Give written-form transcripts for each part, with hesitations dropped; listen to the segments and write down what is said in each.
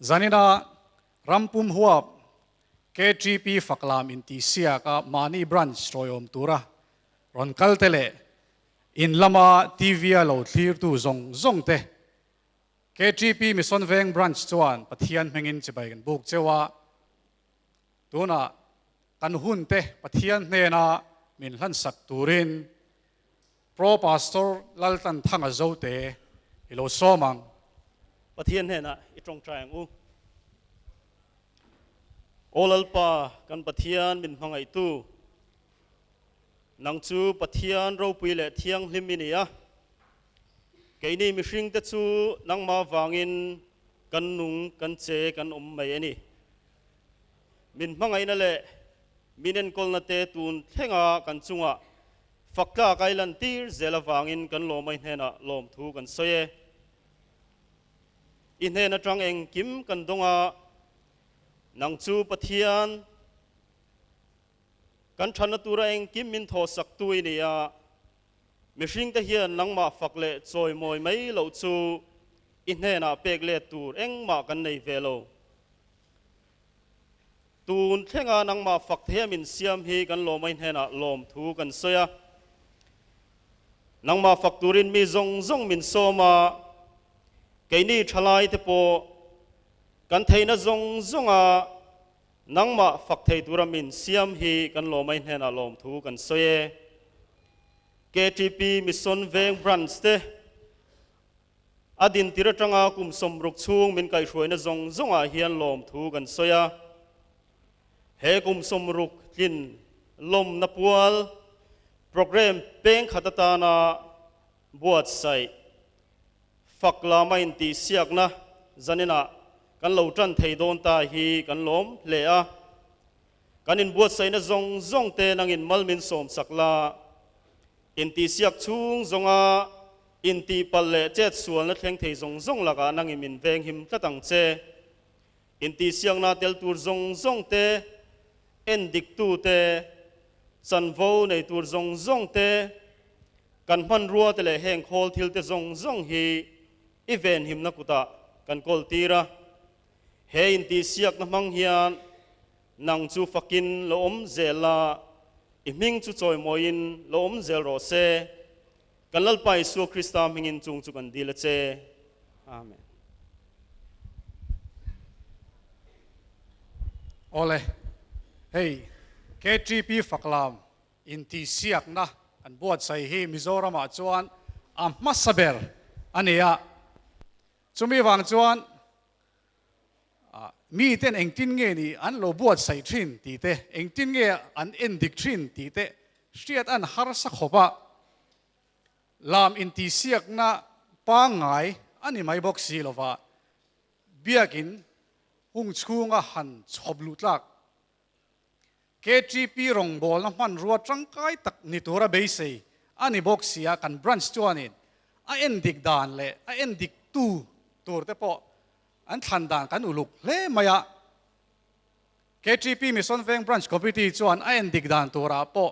Zanina Rampum huap KTP Faklam intihsiak a mahni branch tawiawm tura rawn kal te leh in lama TV a lo thlirtu zawng zawng te KTP Mission Veng Branch chuan Pathian hmingin chibai kan buk cheu a, tunah kan hun te Pathian hnena min hlansak turin Pro Pastor Laltanthanga Zote i lo sawm ang. Pathian hnenah i tawngtai ang u. Aw Lalpa, kan Pathian min hmangaihtu, nang chu Pathian ropui leh thianghlim i ni a. Keini mihringte chu nangmah vangin kan nung, kan che, kan awm mai a ni. Min hmangaihna leh min enkawlna te tun thlenga kan chungah Faktlak ai lantir zel avangin kan lawmai hnenah lawmthu kan sawi e. I hnen atang engkim kan dawng a, nang chu Pathian kan thatna tura engkim min thawhsaktu i ni a, mihringte hian nangmah fak leh chawimawi mai loh chu i hnenah pek let tur engmah kan nei ve lo. Tun thlenga nangmah fak thei a min siam hi kan lawmai hnenah lawmthu kan sawi a. Nangmah fak turin mi zawng zawng min sawm a, keini thalai te pawh kan theihna zawng zawnga nangmah fak thei tura min siam hi kan lawmai hnenah lawmthu kan sawi e. KTP Mission Veng Branch te A dintir atanga kum 60 chhung min kaihhruaina zawng zawngah hian lawmthu kan sawi a. He kum 60 tlin lawmna pual programme peng khat atana buatsaih fak lama intihsiakna zaninah kan lo tan thei dawn ta hi kan lawm hle a. Kan inbuatsaihna zawng zawng te nangin mal min sawmsak la, intihsiak chhung zawnga Intihpalh leh chetsualna thleng thei zawng zawng lakah nangin min venghim tlat ang che. Intihsiakna tel tur zawng zawng te, en diktu te, chanvo nei tur zawng zawng te, kan hmanrua te leh heng khawl thil te zawng zawng hi i venhimna kutah kan kawl tir a. He intihsiakna hmang hian nang chu fakin lo awm zel la, i hming chu chawimawiin lo awm zel rawh se. Kan Lalpa Isua Krista hmingin chung chu kan dil a che. Amen. Awle, hei KTP Faklam intihsiakna kan buatsaih hi Mizoramah chuan a hmasa ber a ni a. Chumi vang chuan miten engtin nge ni an lo buatsaih thin tih te, engtin nge an endik thin tih te hriat an harsa khawp a, lam intihsiakna pangngai a ni mai bawk si lova, biakin hung chhunga han chhawp luh tlak KTP rawngbawlna hmanrua tangkai tak ni tura beisei a ni bawk si a, kan branch chuanin a endik dan leh a endiktu tur te pawh an thlan dan kan uluk hle mai a. KTP Mission Veng Branch Committee chuan a endik dan turah pawh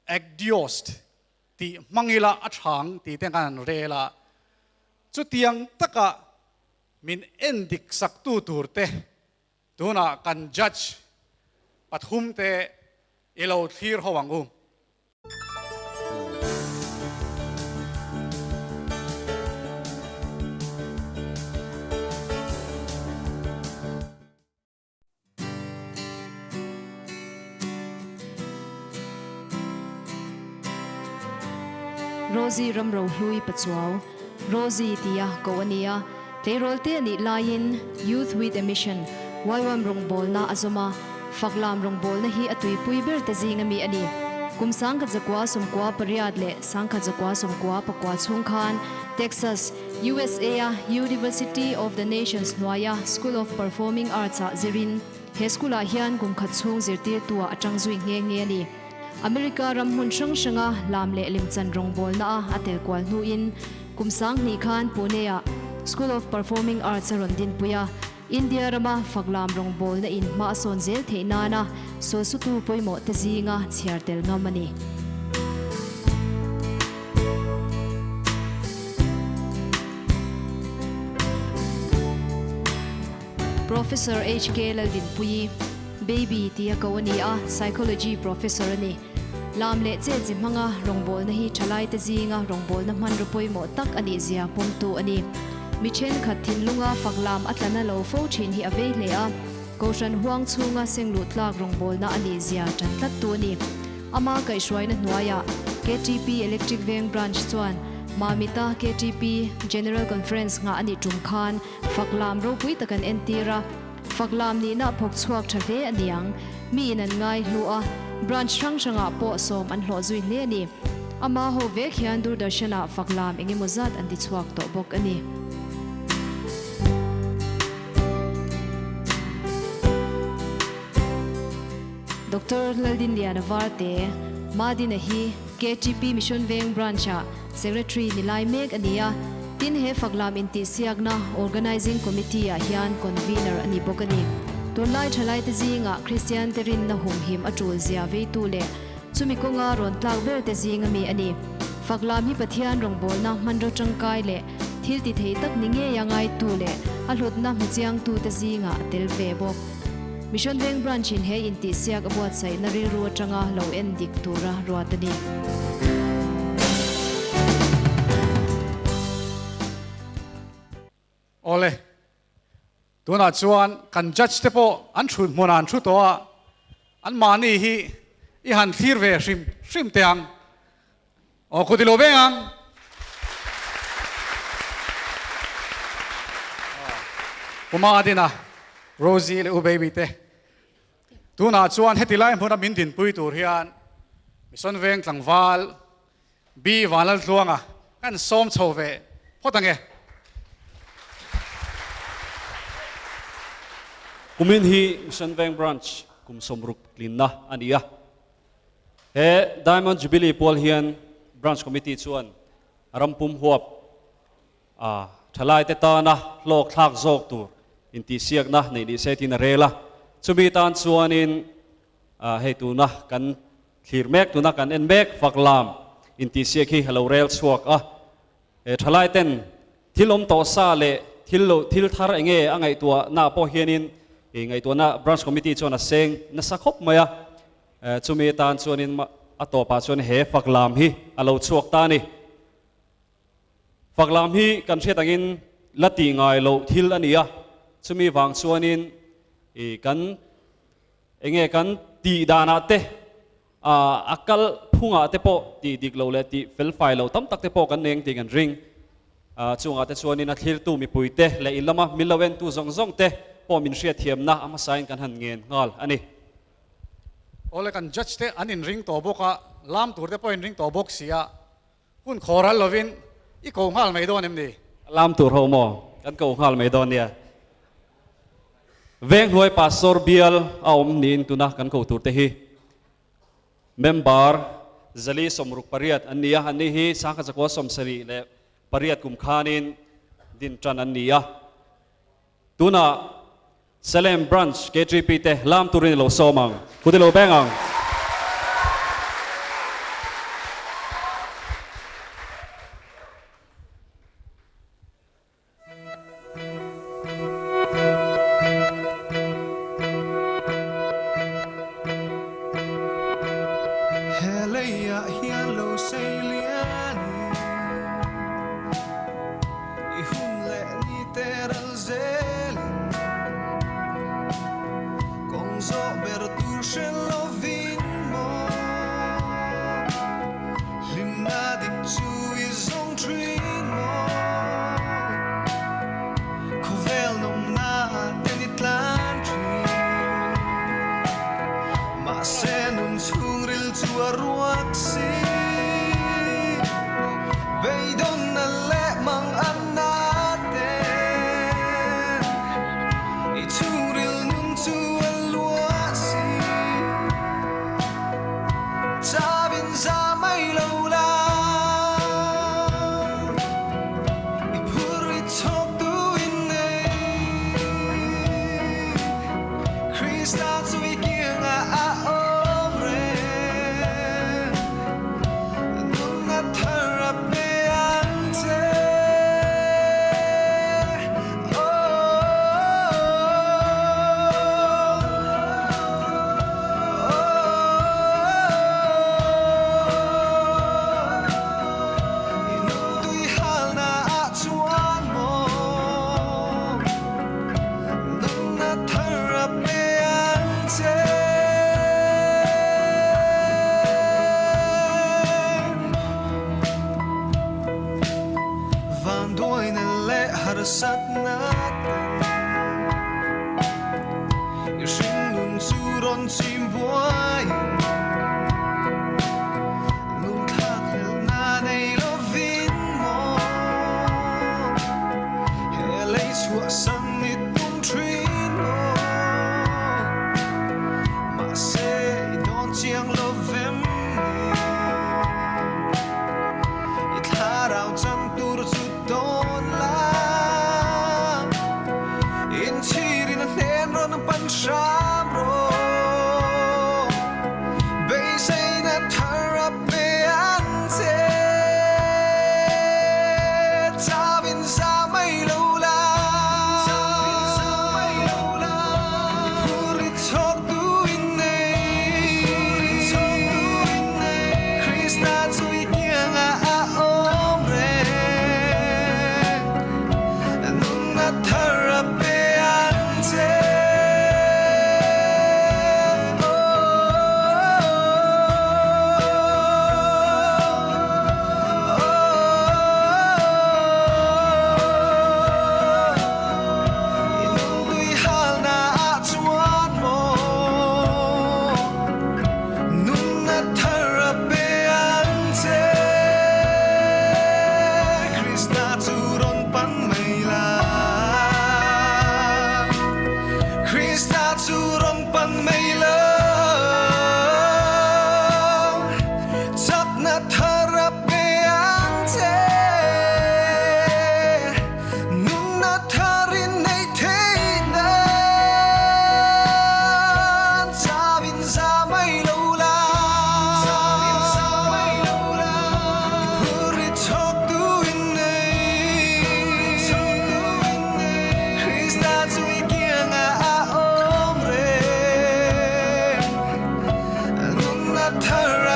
Agdiost tih hmang ila a thang tih te khan an rel a, chutiang taka min endik saktu tur te Tunah kan judge pathum te i lo thlir ho ang u. Rosie Ramrohlui Pachuau, Rosie tia ko a ni a. Tleirawl te a nih laiin Youth with a Mission, YWAM rawngbawlna a zawm a, Faklam rawngbawlna hi a tuipui ber te zing ami a ni. Kum 1998 leh 1994 chhung khan Texas, USA a University of the Nations hnuaia School of Performing Arts ah zirin he school ah hian kum khat chhung zirtirtu ah a tang zui nghe nghe a ni. America ram hmun hrang hranga lam leh lemchan rawngbawlna a a tel kual hnuin Kum 2000 khan Pune-ah School of Performing Arts a rawn dinpui a, India rama faklam rawngbawlna in hma a sawn zel theih nana sualsutu pawimawh te zinga chhiar tel ngam a ni. Professor HK Laldinpuii, Baby tia ko a ni a, Psychology Professor a ni. Lam leh che chi hmanga rawngbawlna hi thalaite zinga rawngbawlna hmanraw pawimawh tak a nih zia pawmtu a ni. Mi thenkhat thinlunga fak lam a tlana lo fo thin hi a vei hle a, Kohhran huang chhunga sengluh tlak rawngbawlna a nih zia tan tlattu a ni. Ama kaihhruaina hnuaiah KTP Electric Veng Branch chuan Mamita KTP General Conference nghah a nih tum khan fak lam ropui tak an entir a. Fak lam nihna a phawk chhuak tha hle a niang. Mi in an ngai hlu a, branch hrang hrangah pawh sawm an hlawh zui hle a ni. Ama ho vek hian Doordarshan-ah fak lam eng emaw zat an ti chhuak tawh bawk a ni. Doctor Laldinliana Varte, Madina hi KTP Mission Veng Branch-ah Secretary ni lai mek a ni a, tin he faklam intihsiakna Organising Committee-ah hian Convener a ni bawk a ni. Tunlai thalaite zingah Kristian te rinna humhim a tul zia veitu leh chumi kawnga rawn tlak ber te zing a mi a ni. Faklam hi Pathian rawngbawlna hmanraw tangkai leh thil ti thei tak ni ngeia ngaitu leh a hlutna hmu chiangtute zingah a tel ve bawk. Mission Veng Branch in he intihsiak a buatsaihna rilru atanga lo en dik tura ruat a ni. Awle, tunah chuan kan judge te pawh an thut hmunah an thu tawh a, an mahni hi i han thlir ve hrim hrim teh ang. Aw kut i lo veng ang. Puma Adina, Rosie leh U Baby te tunah chuan heti lai hmuna min dinpui tur hian Mission Veng tlangval B Vanlaltluanga kan sawm chho ve phawt ange. Kumin hi Mission Veng Branch kum 60 tlinna a ni a. He Diamond Jubilee pual hian Branch Committee chuan ram pum huap a thalaite tana hlawk thlak zawk tur intihsiakna neih ni se tiin a rel a. Chumi tan chuanin hei tuna kan thlir mek, tuna kan en mek Faklam intihsiak hi a lo rel chhuak a. He thalaiten thil awm tawh sa leh thil lo thil thar enge a ngaihtuahna pawh hianin ngaihtuahna Branch Committee chuan a seng nasa khawp mai a. Chumi atan chuanin a tawpah chuan he faklam hi a lo chhuak ta a ni. Faklam hi kan hriat angin la tih ngai loh thil a ni a, chumi vang chuanin kan enge kan tih danah te a kal phungah te pawh tih dik lo leh tih felfai lo tam tak te pawh kan nei ang tih kan ring. Chungah te chuanin a thlirtu mipuite leh in lama min lo entu zawng zawng te pawh min hriatthiamna a hmasain kan han ngen nghal a ni. Awle kan judge te an inring tawh bawk a, lam tur te pawh inring tawh bawk si a, hun khaw ral lovin i ko nghal mai dawn em ni? Lam tur ho maw? Kan ko nghal mai dawn nia. Venghnuai Pastor bial a awm niin tuna kan ko tur te hi member zali 68 an ni a, anni hi 1978 kum khanin din tan an ni a. Tunah Salem Branch KTP te lam turin i lo sawm ang. Kut i lo beng ang.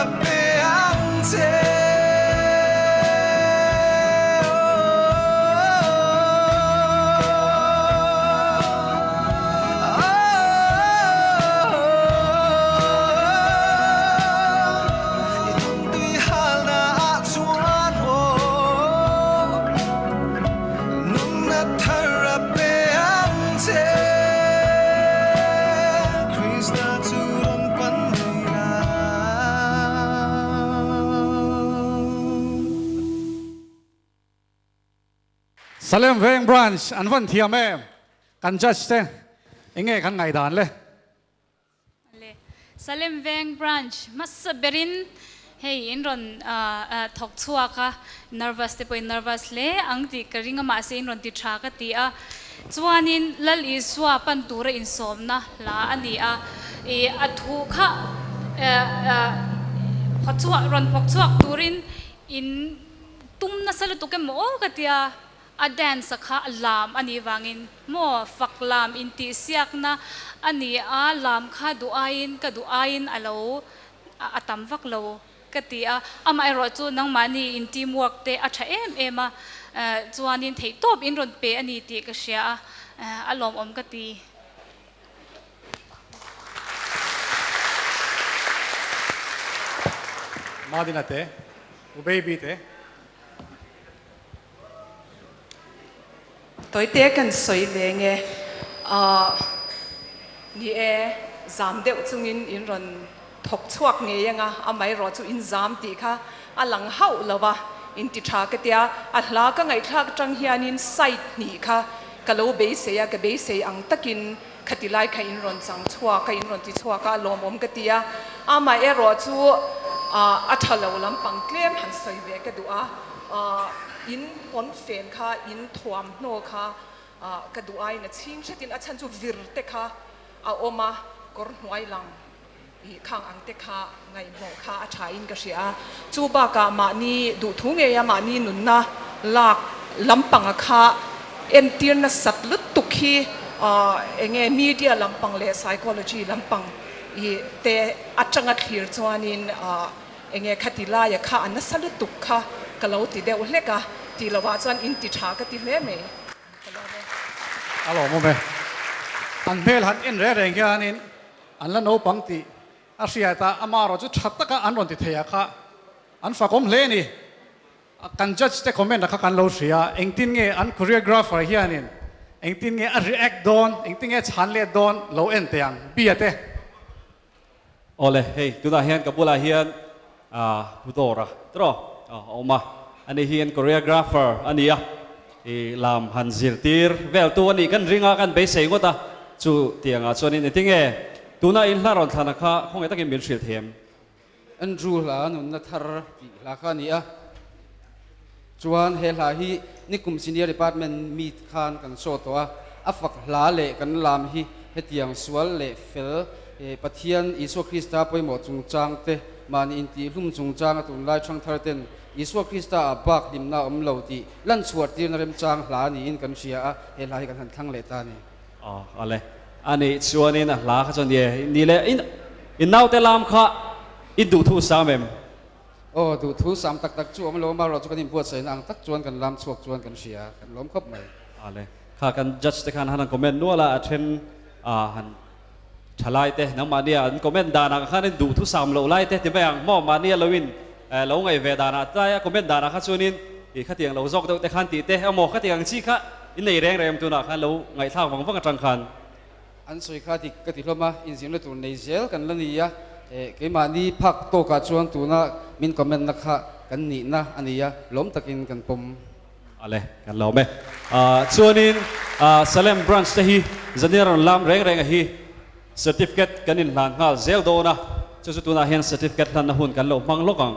a pe ang che. I nun tui halna ah chuan aw Nunna thar a pe ang che. Krista chu rawn pan mai la. Salem Veng Branch an van thiam em? Kan judge te enge kan ngaihdan le? Le Salem Veng Branch hmasa berin hei in rawn thawk chhuak a, nervous te pawhin nervous hle ang tih ka ring a mahse in rawn ti tha ka ti a. Chuanin Lal Isua pan tura insawmna hla a ni a, ih a thu kha phawt chhuak rawn phawk chhuak turin in tum nasa lutuk emaw aw ka tia. A dance a kha lam a nih vangin maw fak lam intihsiakna a ni a, lam kha duh aiin ka duh aiin a lo a tam vak lo ka ti a, amaherawh chu nangmahni in team work te a tha em em a, chuanin theihtawp in rawn pe a ni tih ka hria a, a lawmawm ka ti. Madina te, U Baby te. Tawite kan sawi ve nge ahh ni e, zam deuh chungin in rawn thawk chhuak ngei anga amaherawh chu in zam tih kha a lang hauh lo a, in ti tha ka tia, a hla ka ngaihthlak atang hianin side hnih kha ka lo beisei a, ka beisei ang takin khati lai kha in rawn chang chhuak a, in rawn ti chhuak a, a lawmawm ka ti a, amaherawh chu a tha lo lampang tlem han sawi ve ka duh a, in pawn fen kha, in thuamhnaw kha ka duh aiin a chhing hretin a chhan chu vir te kha a awm a, kawr hnuai lang ih khang ang te kha ngaihmawh kha a tha in ka hria a, chu bakah mahni duhthu ngei a mahni nunna lak lampanga kha entir nasat lutuk hi eng nge media lampang leh psychology lampang ih te atanga thlir chuanin eng nge khati laia kha a nasa lutuk kha ka lo ti deuh hlek a, tih lovah chuan in ti tha ka ti hle mai. Ka lawm e. A lawmawm e. An hmel han en reng reng hianin An la naupang tih a hriat a, amaherawh chu tha taka an rawn ti thei a kha an fakawm hle a ni. Kan judge te comment a kha kan lo hria a, engtin nge an choreographer hianin engtin nge a react dawn, engtin nge a chhan let dawn lo en teh ang, Bia te. Awle, hei tunah hian ka bulah hian Pu Dawra tiraw a awm a, ani hi an choreographer a ni a, i lam han zirtir vel tu a nih kan ring a, kan beisei ngawt a, chu tiangah chuanin engtinge tuna in hla rawn thlana kha khawngaih takin min hrilh thiam. Andrew hla nunna thar tih hla kha a ni a, chuan he hla hi nikum senior department meet khan kan saw tawh a, a fak hla leh kan lam hi hetiang sual leh fel Pathian Isua Krista pawimawh chungchang te mahni intihhlum chungchang a tunlai thangthar ten Isua Krista ah bak hlimna a awm lo tih lan chhuah tirna remchang hla niin kan hria a, he hla hi kan han thlang leh ta a ni. Aw ale a nih chuanin a hla kha chuan ye ni le in in naute lam kha i duhthu sam em? Aw duhthu sam tak tak chu awm lo amaherawh chu kan inbuatsaihna ang tak chuan kan lam chhuak chuan kan hria kan lawm khawp mai. Ale kha kan judge te khan han han comment nual a a then a han Thalai te nangmahnia an comment danah khanin duhthusam loh lai te ti mai ang maw mahnia loin lo ngaih ve danah tlai a comment danah kha chuanin ih khatiang lo zawk deuh te khan tih te emaw khatiang ang chi kha in nei reng reng tunah khan lo ngaihthlak vang vang atang khan. An sawi kha dik ka ti hlawm a, inzirna tur nei zel kan la ni a, keimahni phak tawkah chuan tuna min comment na kha kan nihna a ni a, lawm takin kan pawm. Ale, kan lawm e. Chuanin Salem Branch te hi zania rawn lam reng reng a hi Certificate kan inhlan nghal zel dawn a, chu chu tunah hian Certificate hlanna hun kan lo hmang lawk ang.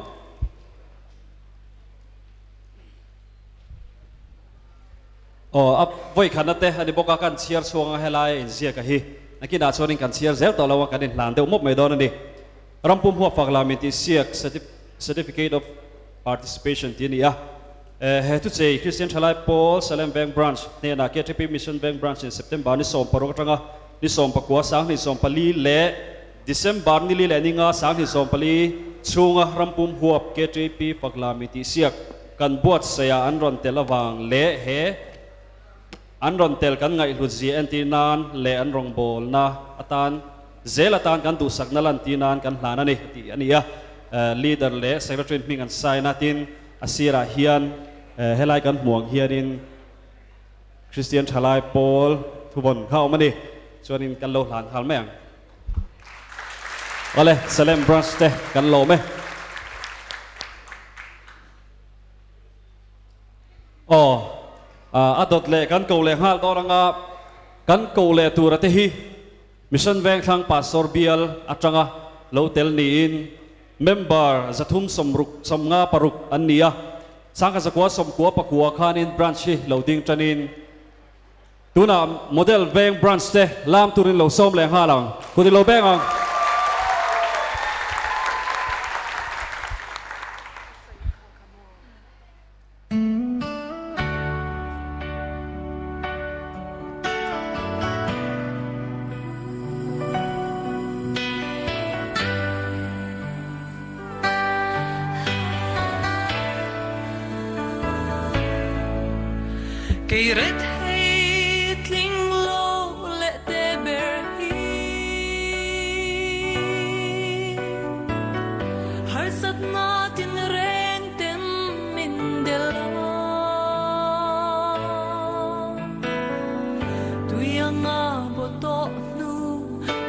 Aw, a vawikhatna te a ni bawk a, kan chhiar chhuang a helai a inziak a hi. Nakinah chuanin kan chhiar zel tawh lo a, kan inhlan deuh mawp mai dawn a ni. Rampum huapfak lam intihsiak Certificate of Participation tih a ni a. He thuchei Kristian Thalai Pawl Salem Veng Branch hnenah KTP Mission Veng Branch in September ni 16 atanga ni 19 14 leh December ni li leh ni nga 14. chhunga rampum huap KTP Faklami tih siak kan buatsaih ah an rawn tel avang leh he an rawn tel kan ngaihhlut zia entir nan leh an rawngbawlna atan zel atan kan duhsakna lantir nan kan hlan a ni tih a ni a. Leader leh Secretary hming an sign a, tin a sirah hian helai kan hmuh ang hianin Kristian Thalai Pawl thuvawn kha a awm a ni. Chuanin kan lo hlan nghal mai ang. Awle, Salem Branch te kan lawm e. Aw, a dawt leh kan ko leh nghal dawn anga kan ko leh tura te hi Mission Vengthlang Pastor bial atanga lo tel niin member zathum sawmruk sawmnga paruk an ni a, sangha zakua sawmkua pakua khanin branch hi lo ding tanin tunah Model Veng branch te lam turin lo sawm leh nghal ang, kut i lo beng ang. Kei rethei tling lo leh te ber hi harsatna tinreng ten min del a, tui anga bo tawh hnu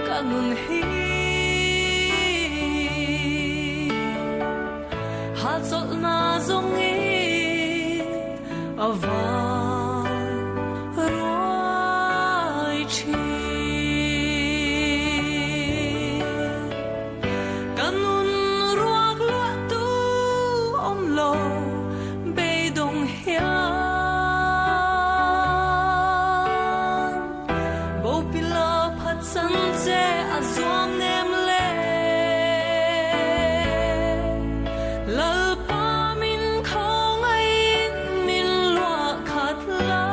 ka nun hi hahchawlhna zawngin a van ruai thin. Ka nun ruak luah tu awm lo beidawng hian Bopila phatsan che a zuam nem le Lalpa min khawngaih min luah khat la.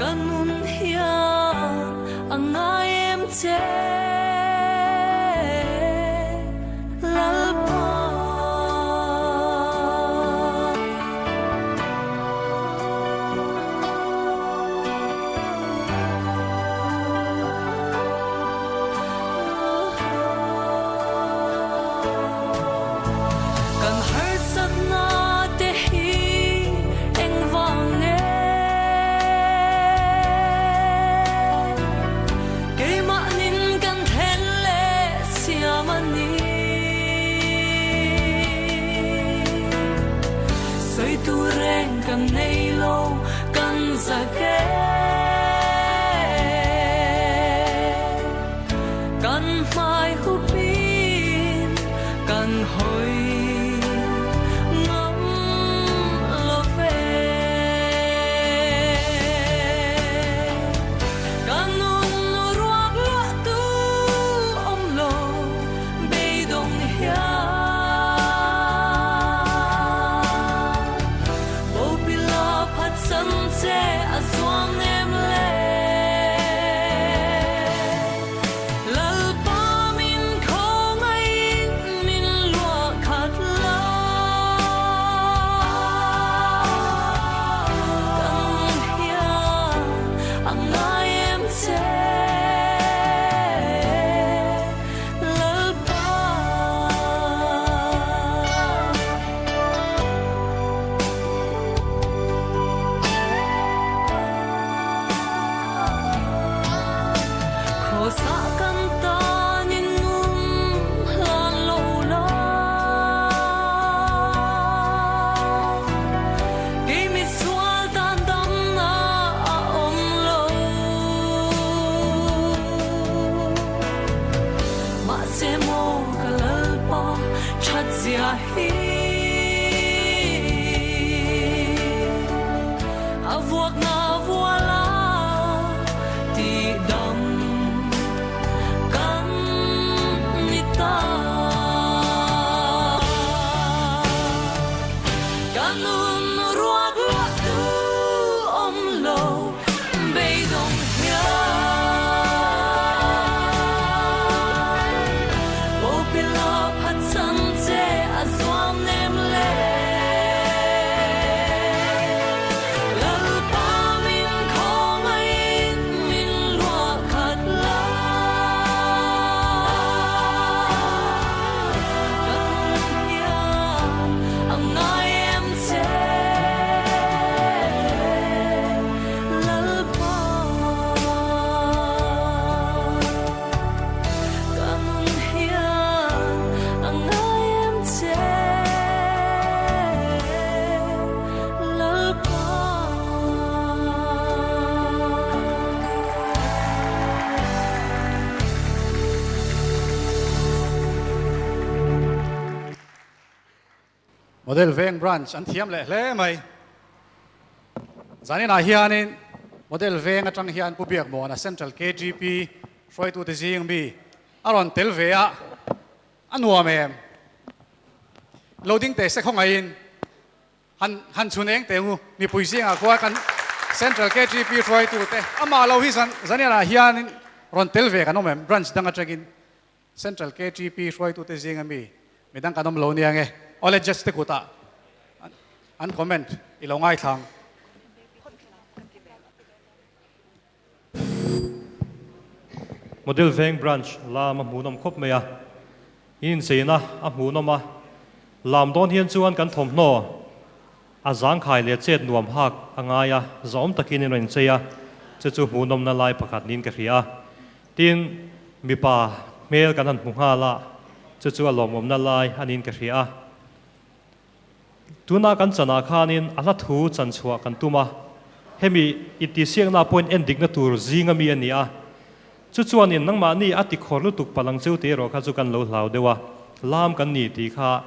Ka nun hian a ngai em che Lalpa. Kan harsatna te hi engvang nge? Keimahnin kan thlen leh siam a ni. Sawi tur reng kan nei lo, kan zak e. Kan hmai hupin kan hawi ngam lo ve. Ka nun ruak luah tu awm lo beidawng hian Bopila phatsan che a zuam nem le. Lalpa min khawngaih min luah khat la. Ka nun hian a ngai em che Lalpa. Cross-ah kan tanin nun hlan lo la, kei misual tan damna a awm lo. Mahse maw ka Lalpa that zia hi a vuakna vuala tih dam kan ni ta. Ka nun ruak luah tu awm lo beidawng hian. Model Veng Branch an thiam leh hle mai. Zaninah hianin Model Veng atang hian Pu Biakmuana Central KGP hruaitute zing mi a rawn tel ve a, a nuam em? Lo ding teh se khawngaihin han han chhun eng teh ngu mipui zingah khuan kan Central KGP hruaitute amah lo hi zan zaninah hianin rawn tel ve kan awm em? Branch dang atangin Central KTP hruaitute zinga mi midang kan awm lo nia nge? Awle judge te kutah an comment i lo ngaithla ang. Model Veng Branch lam a hmuhnawm khawp mai a, in incheina a hmuhnawm a, lam dawn hian chuan kan thawmhnaw a zangkhai leh chet nuam hak a ngai a, zahawm takin in rawn inchei a, chu chu hmuhnawmna lai pakhat niin ka hria a. Tin, mipa hmel kan han hmu nghal a, chu chu a lawmawmna lai a niin ka hria a. Tuna kan chanah khanin a hla thu chan chhuah kan tum a, hemi intihsiakna pawhin en dikna tur zinga mi a ni a. Chu chuanin nangmahni a tikhawr lutuk palang cheu tih erawh kha chu kan lo hlau deuh a, lam kan ni tih kha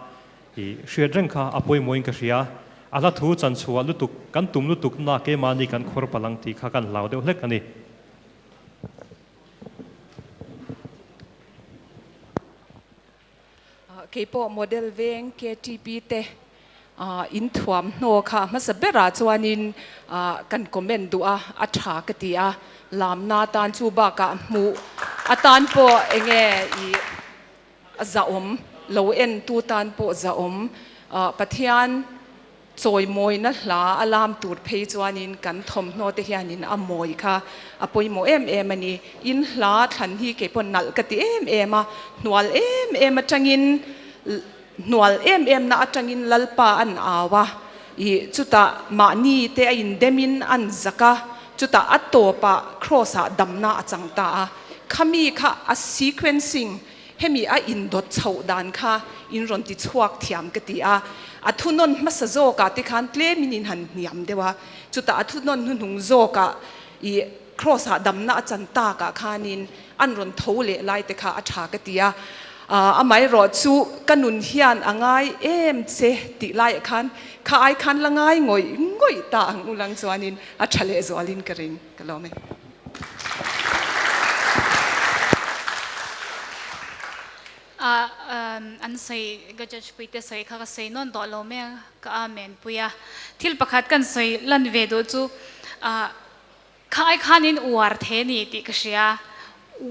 i hriat reng kha a pawimawhin ka hria. A hla thu chan chhuah lutuk kan tum lutukna keimahni kan khawr palang tih kha kan hlau deuh hlek a ni. Keipawh model veng KTP te in thuam hnaw kha hmasa berah chuanin kan comment duh a, a tha ka ti a, lamna tan chu bakah hmuh atan pawh enge i zahawm lo en tu tan pawh zahawm Pathian Chawimawina hla a lam tur phei chuanin kan thawmhnaw te hianin a mawi kha a pawimawh em em a ni. In hla thlan hi kei pawh nalh ka ti em em a, hnual em em atangin hnual em em na atangin Lalpa an au a, ih chutah mahni te a indemin an zak a, chutah a tawpah Kraws ah damna a chang ta a, khami kha a sequencing Hemi a indawt chhoh dan kha in rawn ti chhuak thiam ka ti a, a thunawn hmasa zawkah te khan tlemin in han hniam deuh a, chutah a thunawn hnuhnung zawkah i Kraws ah damna a chan takah khanin an rawn tho leh lai te kha a tha ka ti a, amaherawh chu ka nun hian a ngai em che tih laiah khan kha ai khan la ngai ngawih ngawih ta ang ulang chuanin a tha lehzualin ka ring ka lawm e. A an sawi ka judge pui te sawi kha ka sawi nawn tawh lo mai a ka amen pui a thil pakhat kan sawi lan ve duh chu ah kha ai khanin uar the ni tih ka hria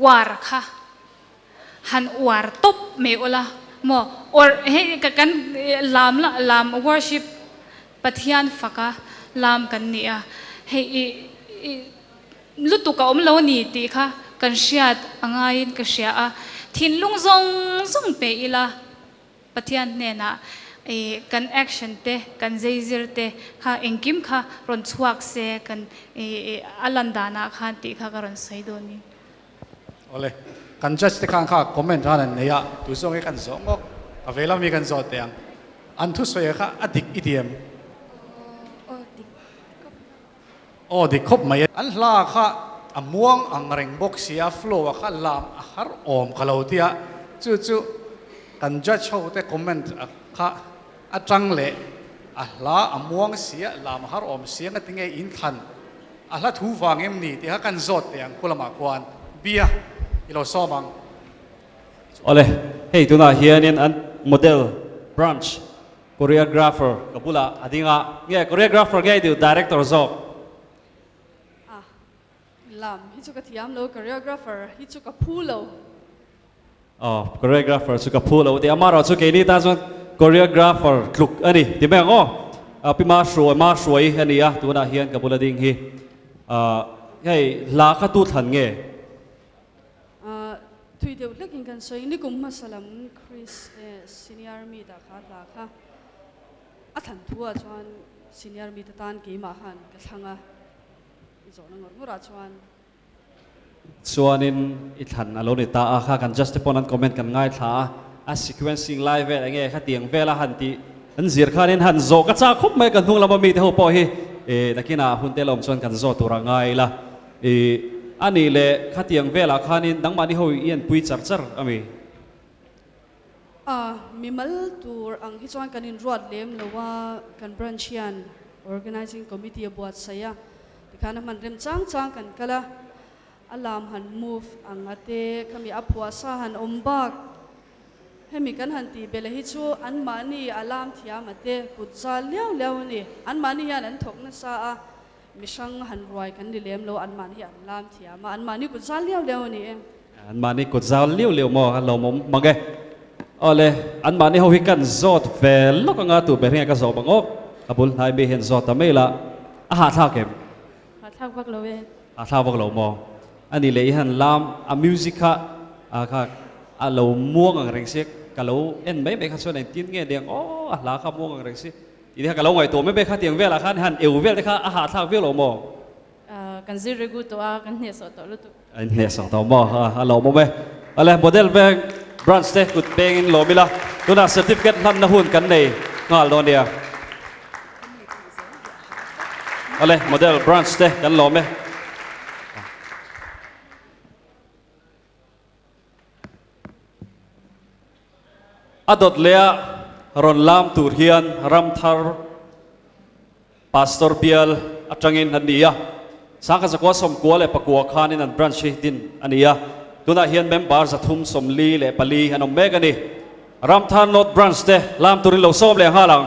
uar kha han uar tawp mai ula maw or hei ka kan lam la lam worship Pathian faka lam kan ni a hei i i Lutuk a awm lo a ni tih kha kan hriat a ngaiin ka hria a, thinlung zawng zawng pe ila Pathian hnenah i kan action te, kan zeizir te kha engkim kha rawn chhuak se kan i a lan danah khan tih kha ka rawn sawi dawn ni. Awle, kan judge te khan kha comment han an nei a, tu zawng hi kan zawh ngawk, a ve lam hi kan zawh teh ang. An thusawi kha a dik i ti em? Aw dik. Aw dik khawp mai. An hla kha a muang ang reng bawk sia, flow a kha lam a har awm ka lo tia, chu chu kan judge ho te comment a kha atang leh a hla a muang sia, lam a har awm sia nga tinge in thlan a hla thu vang em ni tih kha kan zawt teh ang khulamah khuan bia i lo sawm ang. Awle, hei tunah hianin an model branch Choreographer ka bulah a ding a, nge choreographer nge i duh director zawk? A, lam hi chu ka thiam lo, choreographer hi chu ka phu lo. Aw, choreographer chu ka phu lo tih amarawh chu keini tan chuan choreographer tluk a ni ti mai ang aw. A pi ma hruai ma hruai a ni a, tunah hian ka bula ding hi. Hei hla kha tu thlan nge? Thui deuh hlekin kan sawi, nikum hmasa lam Chris senior meet ah kha hla kha a thlan thu ah chuan senior meet atan keimah khan ka thlang a, i zawhna ngawr ngawr ah chuan. Chuanin i thlan a lo ni ta a, kha kan just te pawn an comment kan ngaithla a, a sequencing lai vel enge khatiang vela han tih an zir khanin han zawh ka chak khawp mai kan hnung lama mite ho pawh hi nakinah hun te la awm chuan kan zawh tur a ngai ila. I, a nih leh khatiang velah khanin nangmahni ho i enpui char char a mi? A, mimal tur ang hi chuan kan inruat lem lo a, kan branch hian Organizing Committee a buatsaih a, tikhan a hman rem chang chang kan kal a, a lam han move ang a te, khami a phuah sa han awm bak, hemi kan han tih bela hi chu anmahni a lam thiam a te kut zal liau liau a ni, anmahni hian an thawk nasa a, Mihrang han ruai kan ni lem lo, anmahni hi an lam thiam a, anmahni kut zal liau liau a ni e. Anmahni kut zal liau liau maw a lawmawm mang e. Awle, anmahni ho hi kan zawt ve lawk anga tu ber hian ka zawh bang awk, a bul hnai mi hian zawt ta mai la, a hahthlak em? Hahthlak vak lo e. Hahthlak vak lo maw? A ni leh i han lam a music kha a kha a lo muang ang reng si, ka lo en mai mai kha chuan engtin nge niang aw a hla kha muang ang reng si. Ti te kha ka lo ngaihtuah mai mai kha tiang velah khan han eu vel te kha a hahthlak viau lo maw? Kan zir regu tawh a, kan hnehsawh tawh lutuk. A inhnehsawh tawh maw? A lawmawm e. Awle, Model Bank Branch te kut pengin lawm ila, tunah certificate hlanna hun kan nei nghal dawn nia. Awle, Model Branch te kan lawm e. A dawt leh a rawn lam tur hian Ramthar Pastor bial atangin an ni a, Sangkhat zakua sawmkua leh pakua khanin an branch hi din a ni a, tunah hian member 344 an awm mek a ni. Ramthar North Branch te lam turin lo sawm leh nghal ang.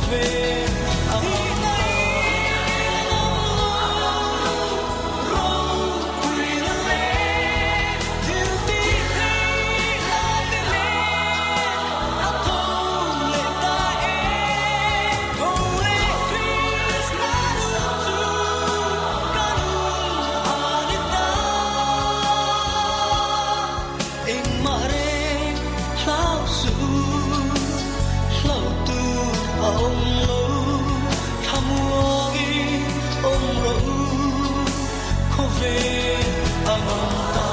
Khawvel a awm ta. Ropuina leh thil tih theihna te leh a tho leh ta e. Tho leh Krismas chu ka nun a ni ta. Engmah reng hlau suh u, hlau tur a awm lo, thlamuangin awm rawh u, khawvel a ngam ta.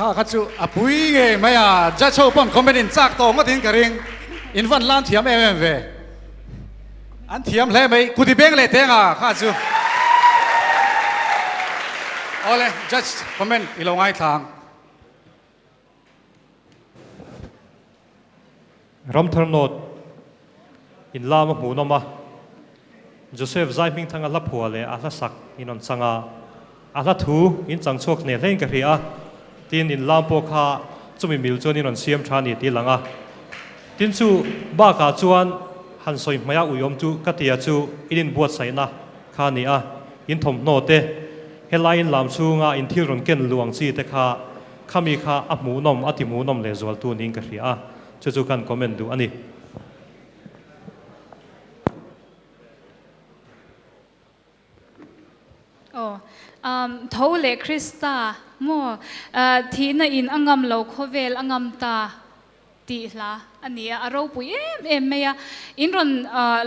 Kha kha chu a pui ngei mai a, judge ho pawn comment in chak tawh ngawt in ka ring, in van lan thiam em em ve, an thiam hle mai, kuti beng leh teng a kha chu. Awle judge comment i lo ngaithla ang. Ramthar North in lam a hmuhnawm a, Joseph Zaihmingthanga hla phua leh a hla sak in rawn chang a, a hla thu in chang chhuak hneh hlein ka hria a, tin in lam pawh kha chumi mil chuan in rawn siam tha a ni tih a lang a. Tin chu bakah chuan han sawi hmaia uiawm chu ka tia chu in inbuatsaihna kha a ni a, in thawmhnaw te, helai in lam chhunga in thil rawn ken luh ang chi te kha Khami kha a hmuhnawm, a ti hmuhnawm leh zualtu niin ka hria a, chu chu kan comment duh a ni. Aw, um, tho leh Krista maw, thihna in a ngam lo khawvel a ngam ta tih hla a ni a, a ropui em em mai a, in rawn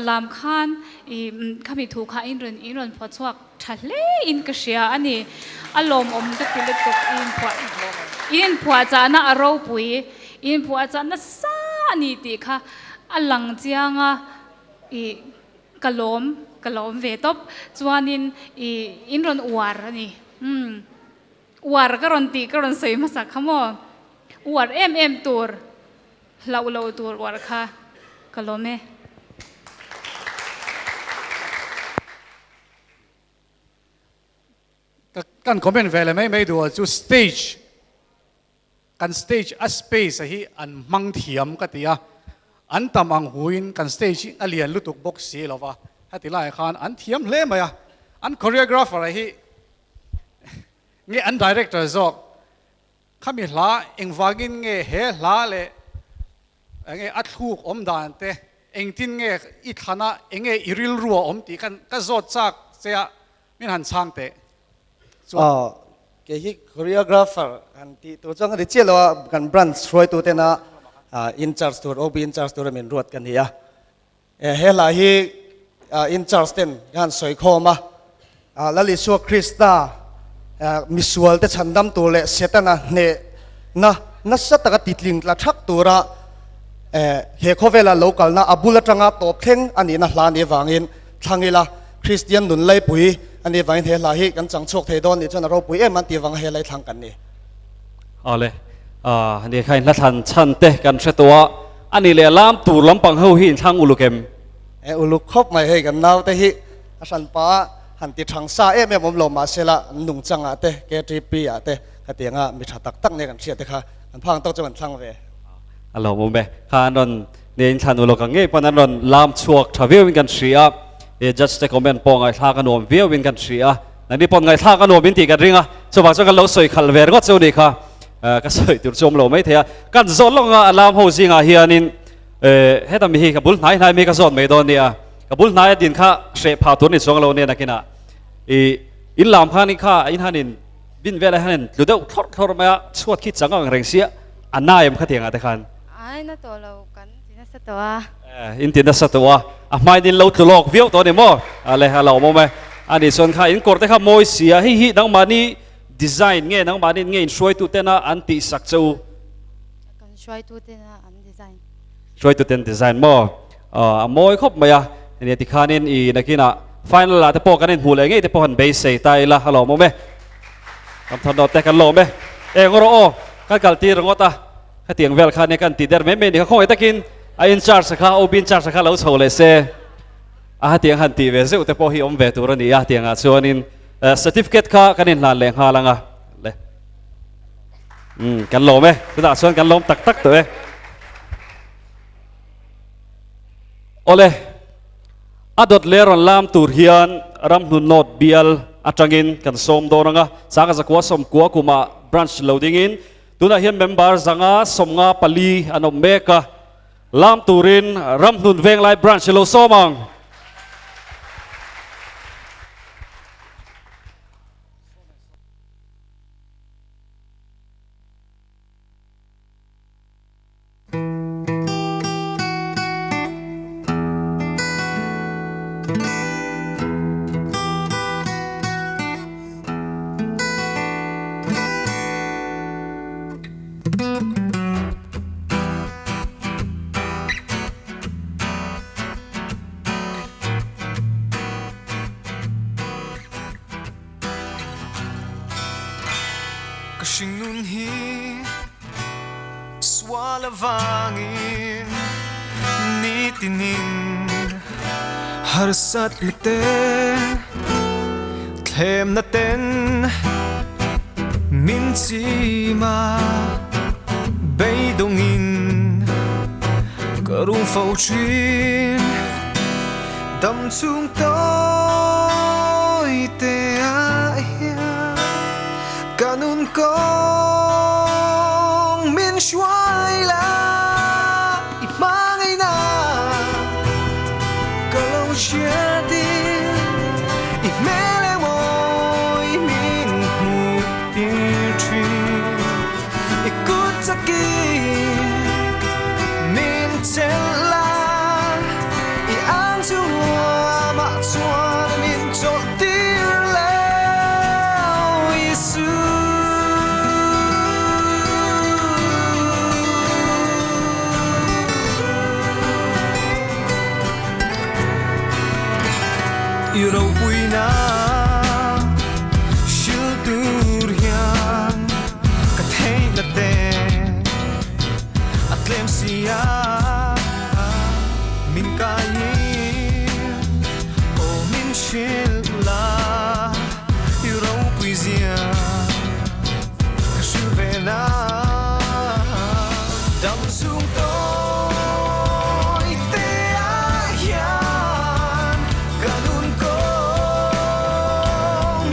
lam khan i khami thu kha in rawn in rawn phuah chhuak tha hle in ka hria a ni, a lawmawm ka ti lutuk i inphuah in inphuah chahna a ropui i inphuah chah nasa a ni tih kha a lang chiang a i ka lawm ka lawm ve tawp chuanin i in rawn uar a ni umm. Uar ka rawn tih ka rawn sawi hmasa kha maw? Uar em em tur, hlauh lo tur uar kha ka lawm e. Ka kan comment ve leh mai mai duh ah chu stage kan stage a space a hi an hmang thiam ka ti a, an tam ang huin kan stage hi a lian lutuk bawk si lo va, heti laiah khan an thiam hle mai a, an choreographer a hi Nge an director zawk khami hla engvangin nge he hla leh enge a thluk awm dan te engtin nge i thlana enge i rilru a awm tih khan ka zawt chak che a min han chhang teh chuan. Aw kei hi choreographer han tih tur chuan ka ni chiah lo a kan branch hruaitu tena in charge tur OB in charge tura min ruat ka ni a. He hla hi in charge ten ka han sawi khawm a, Lal Isua Krista misual te chhandam tur leh Setana hnehna nasa taka titling tla thak tura he khawvela lo kalna a bul atanga tawp thleng a nihna hla anih avangin thlang ila Kristian nun laipui anih avangin he hla hi kan chang chhuak thei dawn nih chuan a ropui em an tih avanga he lai thlang kan ni. Awle, ni kha in hla thlan chhan te kan hre tawh a, A nih leh lam tur lampang ho hi inthlang uluk em? E uluk khawp mai hei kan naute hi a hranpa a han ti thang sa em em awm lo mahsela an nungchang ah te KTP ah te khatiang a mi tha tak tak nia kan hriat te kha an phang tawk chu kan thlang ve. A lawm awm e. Kha an rawn nia inthlan uluk ang ngei pawn an rawn lam chhuak tha viau in kan hria a, e judge te comment pawh ngaihthlak a nuam viau in kan hria a, nangni pawn ngaihthlak a nuam in tih kan ring a, chuvang chuan kan lo sawi khalh ve ringawt chu nih kha. Ka sawi tur chu awm lo mai thei a, kan zawt lawk anga alarm ho zingah hianin heta mi hi ka bul hnai hnai mi ka zawt mai dawn nia, ka bul hnaia din kha hreh phah tur ni chuang lo nia nakinah i in lam khan in kha in han in bin velah hian tlu deuh thlawrh thlawrh mai a, chhuat khi chang ang reng sia a na em khatiangah te khan. Ai na tawh lo kan ti nasa tawh a. In ti nasa tawh a, a hmain in lo tlu lawk viau tawh a ni maw? Ale a lo awm awm e, ani chuan kha in kawr te kha mawi sia hei hi nangmahni Design nge nangmahni nge in hruaitu tena an tihsak che u? Kan hruaitu tena an design. Hruaitu ten design maw? A mawi khawp mai a, nia tikhanin i nakinah final ah te pawh kan inhmuh leh ngei te pawh han beisei ta ila a lawmawm e. Ramthar North te kan lawm e. Eng rawh aw, kan kal tir ringawt a, hetiang vel kha nia kan ti der mai mai ni kha khawngaih takin a in charge kha OB in charge kha lo chho leh se a hetiang han tih ve zeuh te pawh hi awm ve tur a ni a, tiangah chuanin certificate kha kan inhlan leh nghal ang a le. Umm kan lawm e, tunah chuan kan lawm tak tak tawh e. Awle, a dawt leh rawn lam tur hian Ramhnun North bial atangin kan sawm dawn ang a, Sanga Zakua Sawmkua kumah branch lo dingin tunah hian member zanga 54 an awm mek a, lam turin Ramhnun Venglai branch lo sawm ang. Ka hringnun hi sual avangin nitinin harsat na te thlem na ten min chim a beidawngin ka rum fo thin dam chung tawi te ah hian ka nun kawng min hruai la i hmangaihna ka lo hriatin i hmel emaw i min hmuh tir thin i kut chakin min chelh la i ang chu amah chuan min chawlh tir lo Isu. I ropuina hril tur hian ka theihna te a tlem si a, min kaiin aw min hrilh la i ropui zia ka hrilh ve na dam chung tawi te ah hian ka nun kawng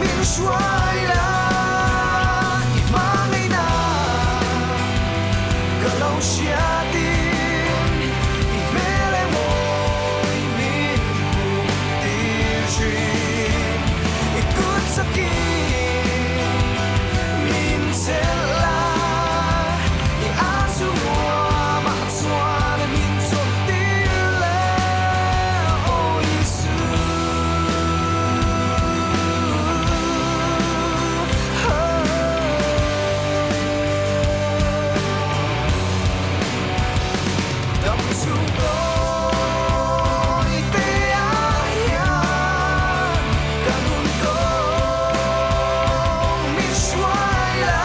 min hruai la i hmangaihna ka lo hriatin i hmel emaw i min hmuh tir thin i kut chakin min chelh la i ang chu nuamah chuan min chawlh tir le aw Isu. Dam chung tawi te ah hian ka nun kawng min hruai la.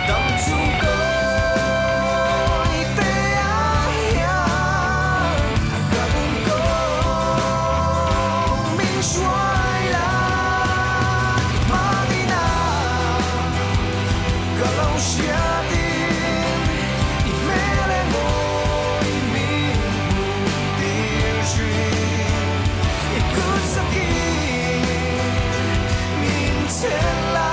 Dam chung tawi te ah hian ka nun kawng min hruai la i hmangaihna ka lo hriatin i hmel emaw i min hmuh tir thin i kut chakin min chelh la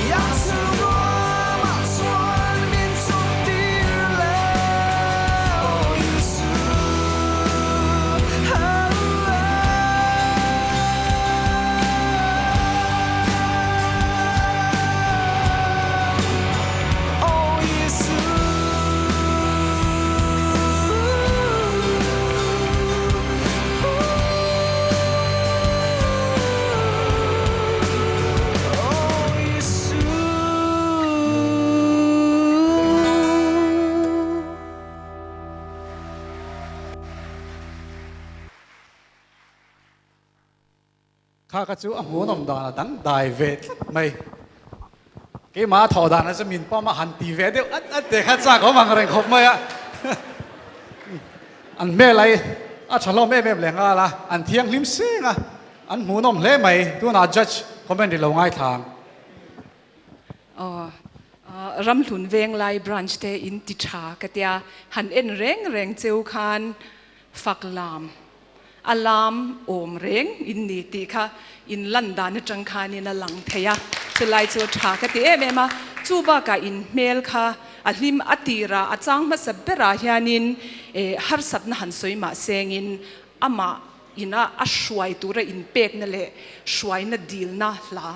i ang chhungruamah chuan min chawlh tir le aw Isu. Kha kha chu a hmuhnawm dan a dang dai ve tlat mai. Keimah a thawh dan a chu min pawm a han ti ve deuh at at te kha chak awm ang reng khawp mai a. An hmel ai a tha hlawm em em leh nghal a, an thianghlim seng a, an hmuhnawm hle mai. Tunah judge comment ri lo ngaithla ang. Aw, Ramhlun Venglai branch te in ti tha ka tia, han en reng reng cheu khan fak lam a lam awm reng in ni tih kha in lan dan atang khanin a lang thei a, chulai chu tha ka ti em em a, chu bakah in hmel kha a hlim a tirah a chang hmasa berah hianin harsatna han sawi mah sengin amah ina a hruai tura inpekna leh hruaina dilna hla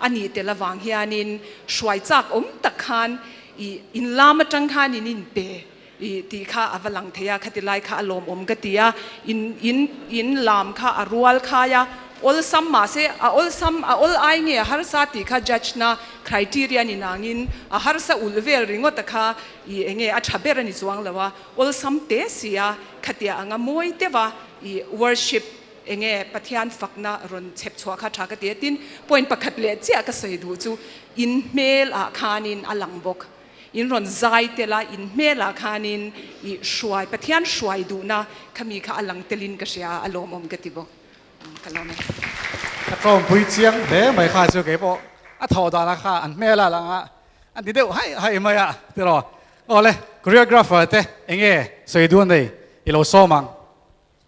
a nih tel avang hianin hruai chak awm tak khan ih in lam atang khan in inpe I tih kha a va lang thei a, khati lai kha a lawmawm ka ti a, in in in lam kha a rual khai a, awlsam mahse a awlsam a awl ai nge a harsa tih kha judge na criteria ni nangin a harsa ulh vel ringawt a kha i enge a tha ber a ni chuang lo a, awlsam te si a, khatia anga mawi deuh a i worship enge Pathian fakna rawn chhep chhuah kha tha ka ti a, tin point pakhat leh chiah ka sawi duh chu in hmel ah khanin a lang bawk. In rawn zai tel a, in hmelah khanin i hruai, Pathian hruai duhna khami kha a lang telin ka hria a, a lawmawm ka ti bawk. Ka lawm e. Ka tlawmpui chiang hle mai kha chu keipawh a thawh danah kha an hmel a lang a, an ti deuh haih haih mai a tiraw. Awle choreographer te enge sawi duh nei i lo sawm ang.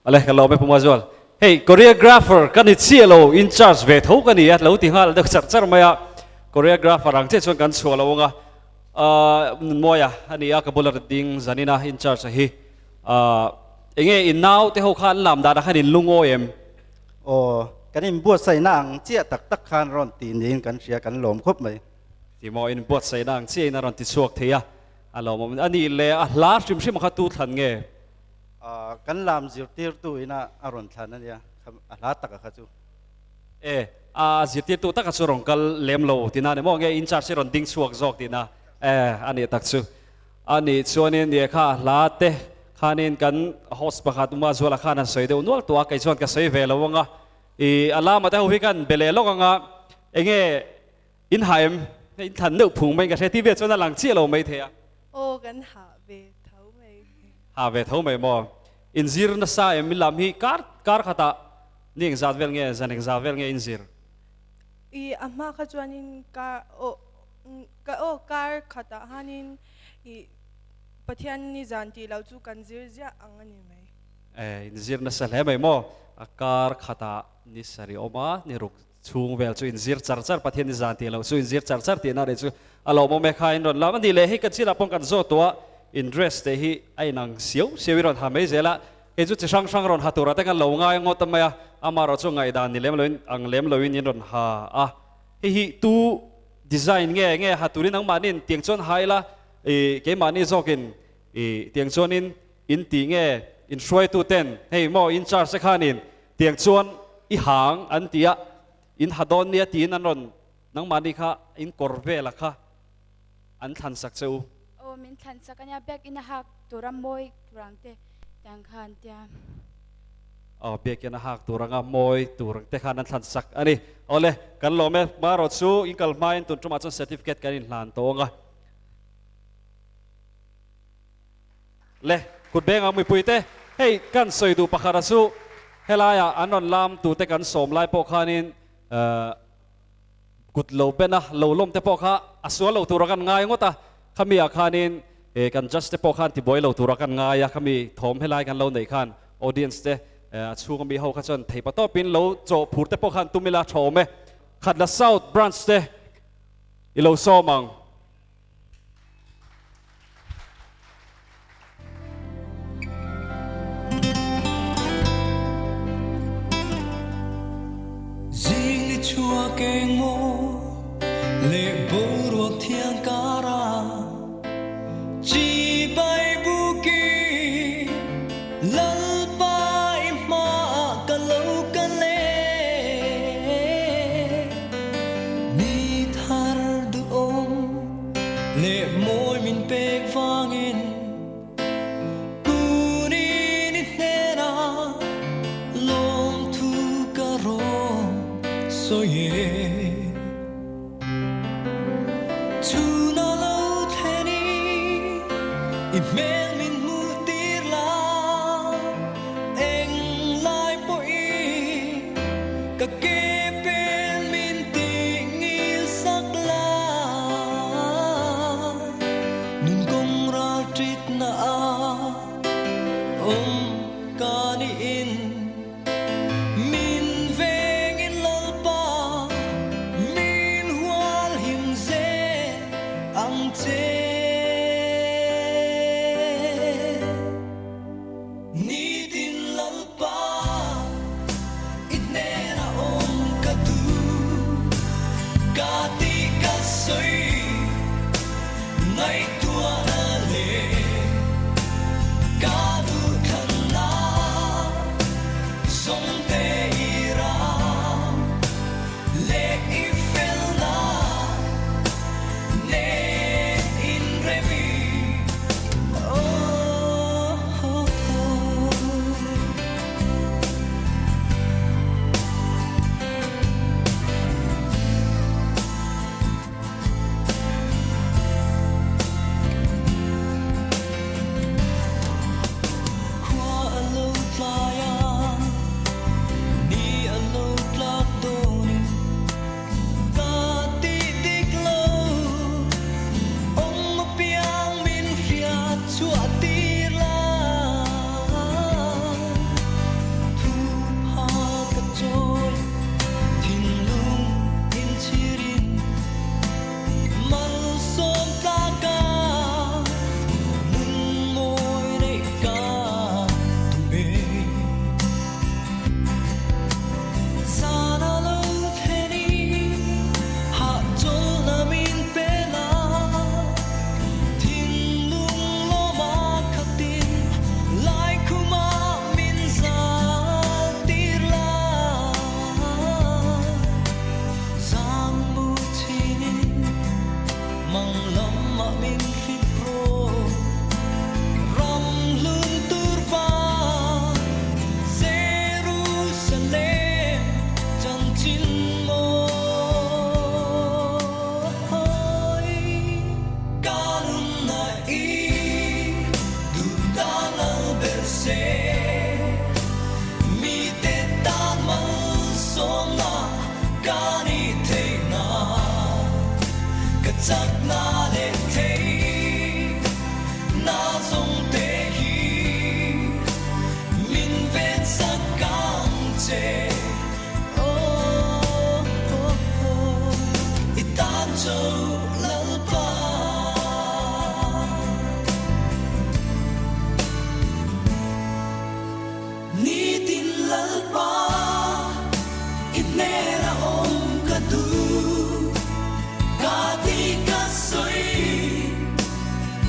Awle ka lawm e Pu Mazual. Hei choreographer ka ni chiah lo, in charge ve tho ka ni a, lo ti nghal deuh char char mai a. Choreographer ang chiah chuan kan chhuah lo ang a, ahh Nunmawia a ni a, ka bula ding zanin a in charge a hi. Ahh enge in nau te ho kha an lam danah khan in lungawi em? Aw, kan inbuatsaihna ang chiah tak tak khan rawn ti niin kan hria, kan lawm khawp mai. Ti maw, inbuatsaihna ang chiahin a rawn ti chhuak thei a, a lawmawm. A nih leh a hla hrim hrim kha tu thlan nge? Kan lam zirtirtu ina a rawn thlan a nia, a hla taka kha chu. E, a zirtirtu taka chu rawn kal lem lo tina ni maw nge in charge hi rawn ding chhuak zawk tina? E, a nih tak chu. A nih chuanin nia kha a hla te khanin kan host pakhat Uma Zuala khan an sawi deuh nual tawh a, kei chuan ka sawi ve lo ang a. I, a lama te ho hi kan be leh lawk ang a, enge in hah em? In thlan deuh phung mai in ka hre ti vel chuan a lang chiah lo mai thei a. Aw, kan hah ve tho mai. Ha ve tho mai maw? In zir nasa em? In lam hi kar kar khatah ni engzat vel nge zan engzat vel nge in zir? I a hma kha chuanin kar aw ka aw kar khatah hanin i Pathian ni zan tih loh chu kan zir ziah ang a ni mai. E, in zir nasa hle mai maw? A kar khatah ni sarih awm a, ni ruk chhung vel chu in zir char char Pathian ni zan tih loh chu in zir char char tihna a nih chu a lawmawm e kha in rawn lam a nih leh hei kan chinah pawh kan zawt tawh a in dress te hi a inang siau siau i rawn ha mai zel a kei chu chi hrang hrang rawn ha turah te kan lo ngai ngawt a mai a amaherawh chu ngaihdan ni lem loin ang lem loin in rawn ha a hei hi tu design nge nge ha turin nangmahniin tiang chuan ha ila ih keimahni zawkin ih tiang chuanin in ti nge in hruaitu ten hei maw in charge te khanin Tiang chuan i hang an ti a, in ha dawn nia tiin an rawn nangmahni kha in kawr vela kha an thlan sak che u. Aw min thlan sak a nia, biakinn a hak tur a mawi tur ang te tiang kha an tia. Aw biakinn a hak tur anga mawi tur ang te khan an thlan sak a ni. Awle kan lawm e, hmarawh chu in kal hmain tun tumah chuan certificate kan inhlan tawh ang a. Le, kut beng ang mipuite, hei kan sawi duh pakhata chu helaiah an rawn lam tute kan sawm lai pawh khanin kut lo ben a, lo lawm te pawh kha a sual lo tura kan ngai ngawt a, khami ah khanin kan judge te pawh khan tibuai lo tura kan ngai a, khami thawm helai kan lo neih khan audience te a chhunga mi ho kha chuan theipa tawpin lo chawh phur te pawh khan tum ila tha awm e. Khatla South Branch te i lo sawm ang. Zing ni chhuak eng maw leh boruak thiang kara chi bai buki Lalpa i hmaah ka lo kal e Ni thar duhawm leh mawi min pek vangin Kunin i hnenah lawmthu ka rawn chakna leh theihna zawng te hi min ven sak ang che. Oh, oh, oh, i tan cho Lalpa. Nitin Lalpa i hnena awm ka duh, ka ti ka sawi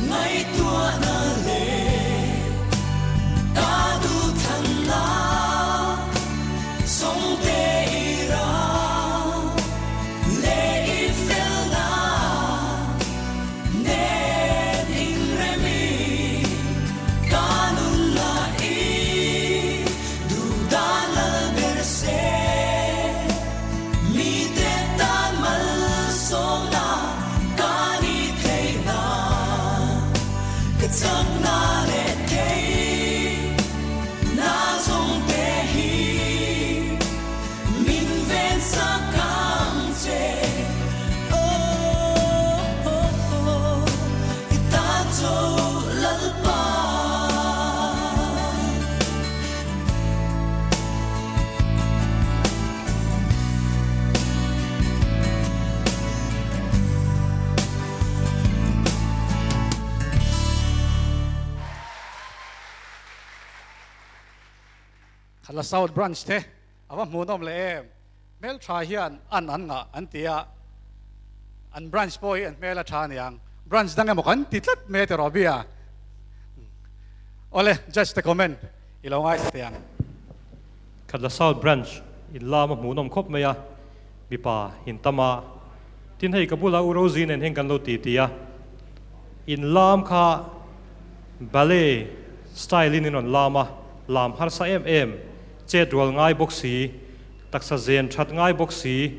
ngaihtuahna leh ka duhthlanna zawngte i ram leh i felna nen inremi ka nunna i duh dan lal ber se. Mite tan malsawmna ka ni theih nan ka chakna leh theihna zawng te hi min ven sak ang che. Oh, oh, oh, i tan cho Lalpa. Khala South Branch te a va hmuhnawm leh em? Hmeltha hian an an ngah an ti a, an branch pawh hi an hmel a tha aniang. Branch dang emaw kan ti tlat mai a ti Robbie a. Awle, judge te comment i lo ngaithla teh ang. Khatla South Branch in lam a hmuhnawm khawp mai a, mipa in tam a. Tin hei ka bula U Rosie nen hian kan lo ti ti a, in lam kha ballet style in in rawn lam a, lam harsa em em, chet rual ngai bawk si, Taksa zen that ngai bawk si,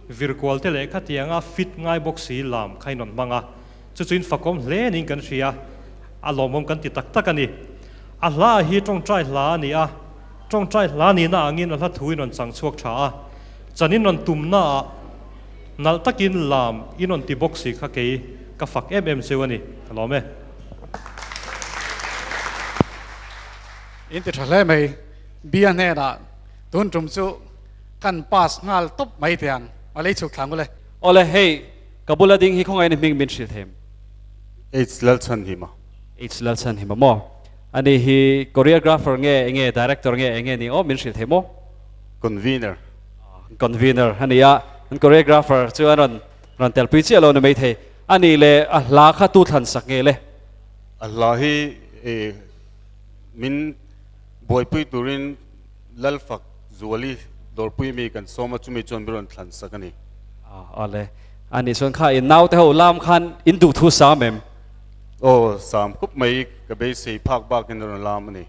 virkual te leh khatianga fit ngai bawk si lam kha in rawn hmang a, chu chu in fakawm hle niin kan hria, a lawmawm kan ti tak tak a ni. A hla hi tawngtai hla a ni a, tawngtai hla nihna angin a hla thu in rawn chang chhuak tha a, chan in rawn tumna ah nalh takin lam in rawn ti bawk si kha kei ka fak em em cheu a ni, ka lawm e. In ti tha hle mai, Bia hnenah Tun tum chu kan pass nghal tawp mai teh ang, a lei chhuk thlang ule. Awle, hei ka bula ding hi khawngaih in hming min hrilh them. H Lalchhanhima. H Lalchhanhima maw? Ani hi choreographer nge enge director nge enge ni aw min hrilh thei maw? Convener. Convener a ni a, an choreographer chu a rawn rawn telpui chiah lo ni mai thei. Ani leh a hla kha tu thlan sak nge le? A hla hi min buaipui turin Lalfak Zuali dawrpui mi kan sawm a, chumi chuan min rawn thlan sak a ni. Awle, ani chuan kha in naute ho lam khan in duh thu sam em? Aw, sam khup mai, ka beisei phak bakin a rawn lam a ni.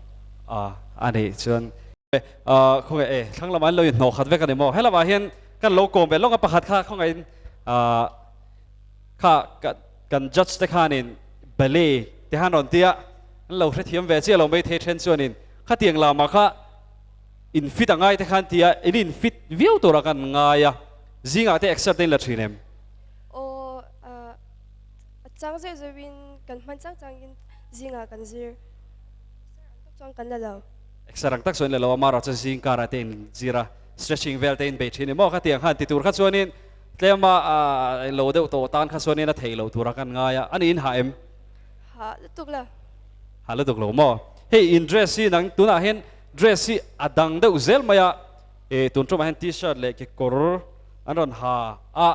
Ani chuan khawngaih e, thlang lamah an lo inhnawh khat vek a ni maw? Helamah hian kan lo kawm ve lawk a, pakhat kha khawngaihin kha kan judge te khanin ballet te han rawn ti a, an lo hrethiam ve chiah lo mai thei then chuanin Khatiang lamah kha in fit a ngai te khan tia in in fit viau tura kan ngai a, zingah te exer te in la thin em? Aw, a chang zeuh zeuhin kan hman chang changin zingah kan zir. Exer ang tak chuan kan la lo. Exer ang tak chuan in la lo a, amaherawhchu chu zing karah te in zir a, stretching vel te in bei thin em aw? Khatiang khan ti tur kha chuanin tlema lo deuh tawh tan kha chuanin a theih loh tura kan ngai a, ani in hah em? Hah lutuk lo. Hah lutuk lo maw? Hei in dress hi nang tunah hian dress hi a dang deuh zel mai a, eh tun tumah hian t-shirt leh kekawr an rawn ha a,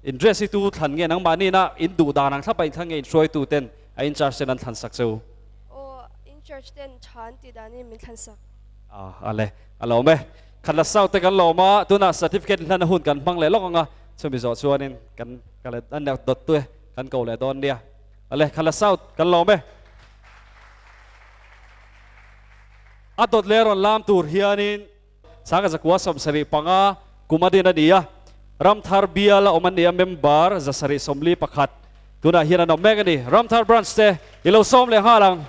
in dress hi tu thlan nge nangmahni ina in duh dan ang thlap a in thlan nge in hruaitu ten a in charge ten an thlan sak che u? Aw, in church ten tha an tih danin min thlan sak. Ah, ale, a lawm e. Khatla South te kan lawm a, tunah certificate hlan a hun kan hmang leh lawk ang a, chumi zawh chuanin kan ka let an dawt tu e, kan ko leh dawn nia. Ale, Khatla South kan lawm e. A dawt leh rawn lam tur hianin Sangha zakua 75 kum a din a ni a, Ramthar bial a awm an ni a, member 741 tunah hian an awm mek a ni. Ramthar branch te i lo sawm leh nghal ang.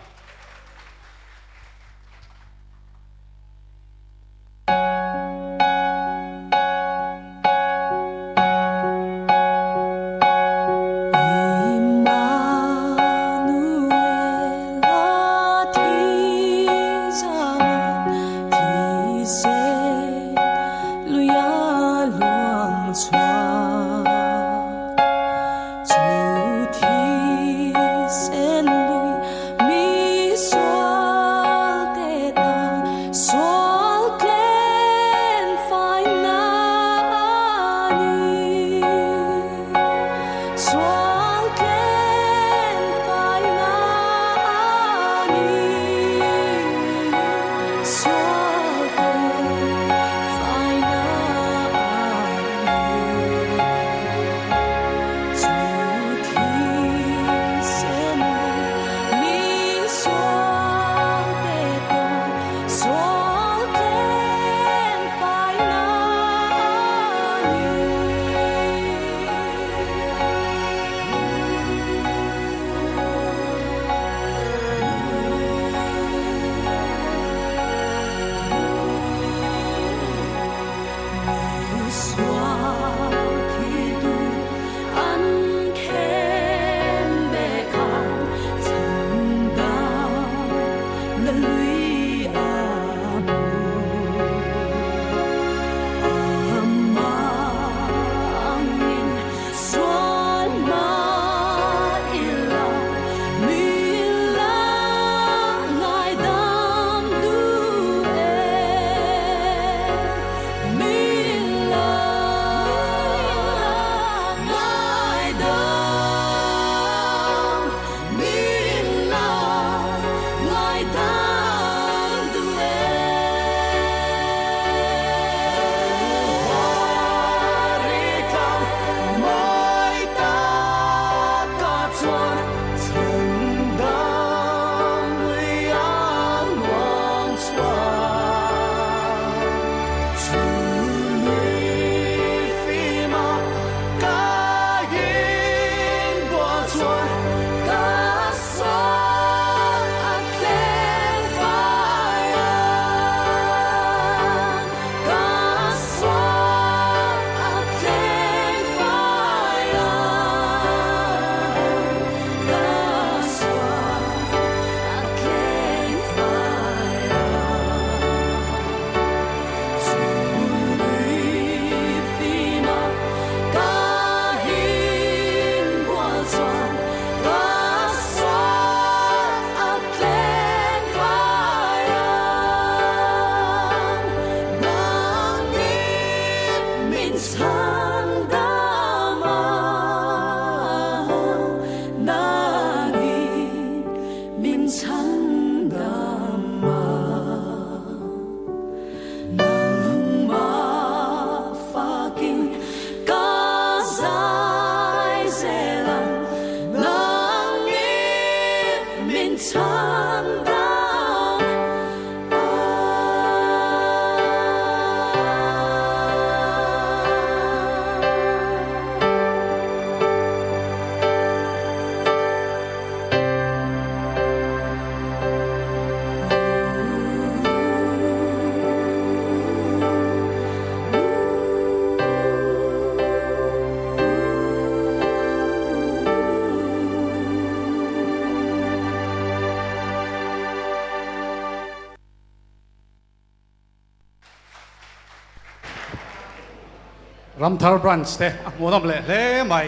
Ramthar Branch te a hmuhnawm leh hle mai.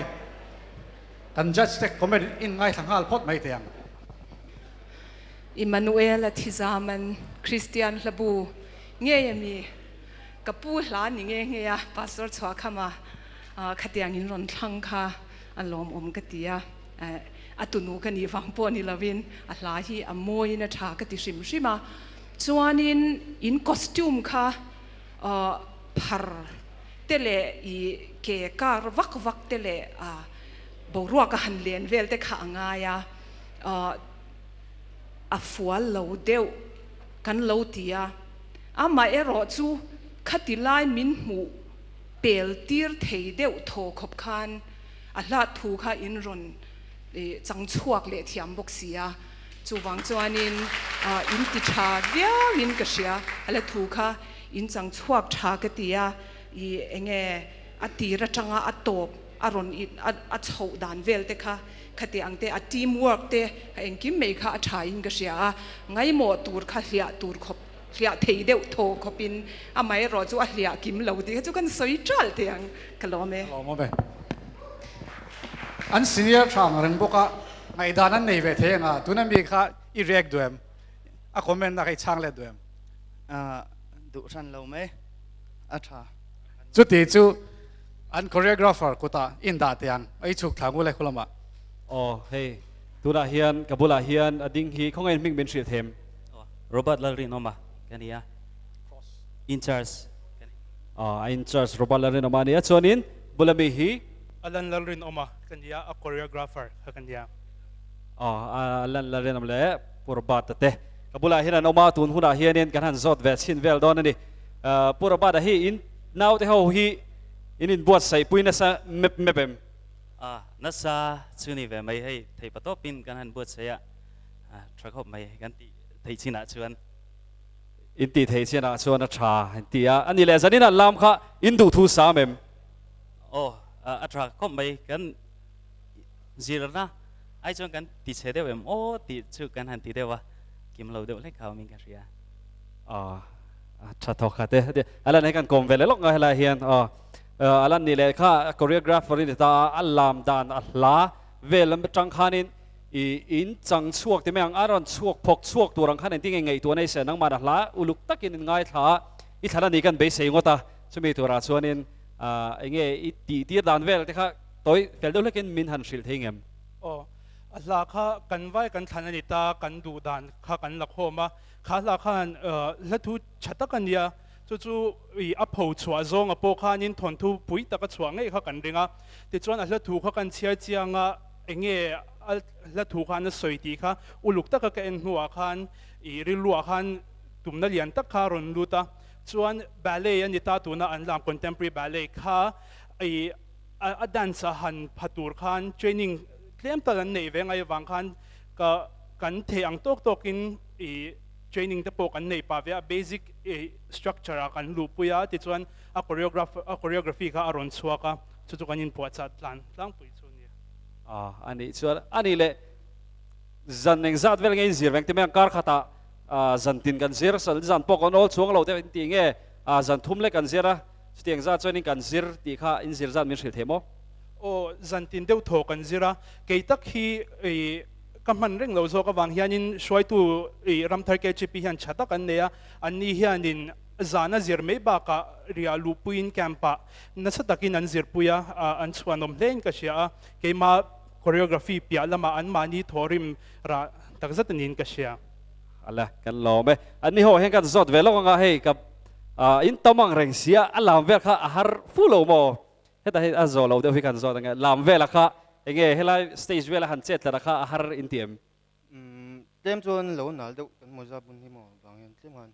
Kan Judge te comment in ngaithla nghal phawt mai teh ang. Immanuel-a thizaman Kristian hlabu ngei a mi? Ka pu hla ni nge nge a, Pastor Chhuahkhama khatiang in rawn thlang kha a lawmawm ka ti a, a tunu ka nih vang pawh ni lovin a hla hi a mawiin a tha ka ti hrim hrim a, chuanin in costume kha phar te leh i ke kar vak vak te leh boruak a han len vel te kha a ngai a, a fual lo deuh kan lo ti a, amaherawh chu khati lai min hmuh pel tir thei deuh thaw khawp khan a hla thu kha in rawn chang chhuak leh thiam bawk si a, chuvang chuanin in ti tha viauin ka hria, a hla thu kha in chang chhuak tha ka ti a, i enge a tir atanga a tawp a rawn a chhoh dan vel te kha khati ang te a team work te a engkim mai kha a tha in ka hria a, ngaimawh tur kha hliah tur khawp hliah thei deuh thaw khawpin amaherawh chu a hliah kim lo tih kha chu kan sawi ṭalh teh ang ka lawm e. Ka lawm awm e. An senior tha ang reng bawk a, ngaihdan an nei ve thei ang a, tuna mi kha i react duh em? A comment na kha i chhang let duh em? Duh hran lo mai, a tha. Chuti chu an choreographer kutah in dah teh ang, a i chhuk thla ngu le khulamah. Aw hei, tunah hian ka bulah hian a ding hi khawngaih hming min hrilh them. Robert Lalrinawma ka ni a, in charge ka ni. Aw, in charge Robert Lalrinawma a ni a, chuanin bula mi hi. Alan Lalrinawma ka ni a, a choreographer kha ka ni a. Aw, Alan Lalrinawma leh Pu Robert-a te ka bulah hian an awm a, tun hunah hianin kan han zawt ve chhin vel dawn a ni. Pu Robert-a hi in naute ho hi in inbuatsaihpui nasa mep mep em? A, nasa chu ni ve mai hei, theihpatawpin kan han buatsaih a. Tha khawp mai kan tih theih chinah chuan. In tih theih chinah chuan a tha in ti a, a ni leh zanin an lam kha in duh thu sam em? Aw, a tha khawp mai kan zirna ai chuan kan ti chhe deuh em aw tih chu kan han ti deuh a, kim lo deuh hlek kha awmin ka hria. Aw, a tha thawk kha te, a lan hi kan kawm ve leh lawk ngai helai hian aw, a lan nih leh kha choreographer i ni ta a, a lam dan a hla vel atang khanin I in chang chhuak ti mai ang, a rawn chhuak phawk chhuak tur ang khan engtin nge ngaihtuah nei se, nangmah a hla uluk takin in ngaithla a, i thlan a ni kan beisei ngawt a, chumi turah chuanin enge i tih tir dan vel te kha tawi fel deuh hlekin min han hrilh thei ngem? Aw, a hla kha kan vai kan thlan a ni ta, kan duh dan kha kan la khawm a, kha hla khan hla thu tha tak a nia, chu chu i a pho chhuah zawnga pawh khanin thawnthu pui tak a chhuah ngei kha kan ring a, tichuan a hla thu kha kan chhiar chiang a, Enge a hla thu khan a sawi tih kha uluk taka ka en hnuah khan i rilruah khan tumna lian tak kha a rawn lut a, chuan ballet a ni ta tuna an lam contemporary ballet kha i a dance a han pha tur khan training tlem tal an neih ve ngai avang khan ka kan theih ang tawk tawkin i training te pawh kan nei pah ve a, basic i structure ah kan luhpui a tichuan a choreograph a choreography kha a rawn chhuak a, chu chu kan inpuahchah tlan tlangpui chu. A a nih chuan a nih leh zan eng zat vel nge in zir veng ti mai ang kar khatah zan tin kan zir zan pawh kan awl chuang lo deuh in tih nge zan thum lek kan zir a chutiang zat chuan in kan zir tih kha in zir zat min hrilh thei maw? Aw zan tin deuh thaw kan zir a kei tak hi i ka hman reng lo zawk avang hianin hruaitu i Ramthar KGP hian tha tak an nei a anni hianin zana zir mai bakah riah luhpuiin camp ah Nasa takin an zirpui a, an chhuanawm hlein ka hria a, keimah choreography piah lamah an mahni thawhrim rah takzet aniin ka hria. Ala, kan lawm e. An ni ho hian kan zawt ve lawk anga hei ka in tam ang reng sia a lam vel kha a har fu lo maw? Heta hei a zawh lo deuh hi kan zawt ang e. Lam vela kha enge helai stage vela han chet tlat a kha a har in ti em? Umm tlem chuan lo nal deuh kan mawza bun hi maw vang hian tlem khan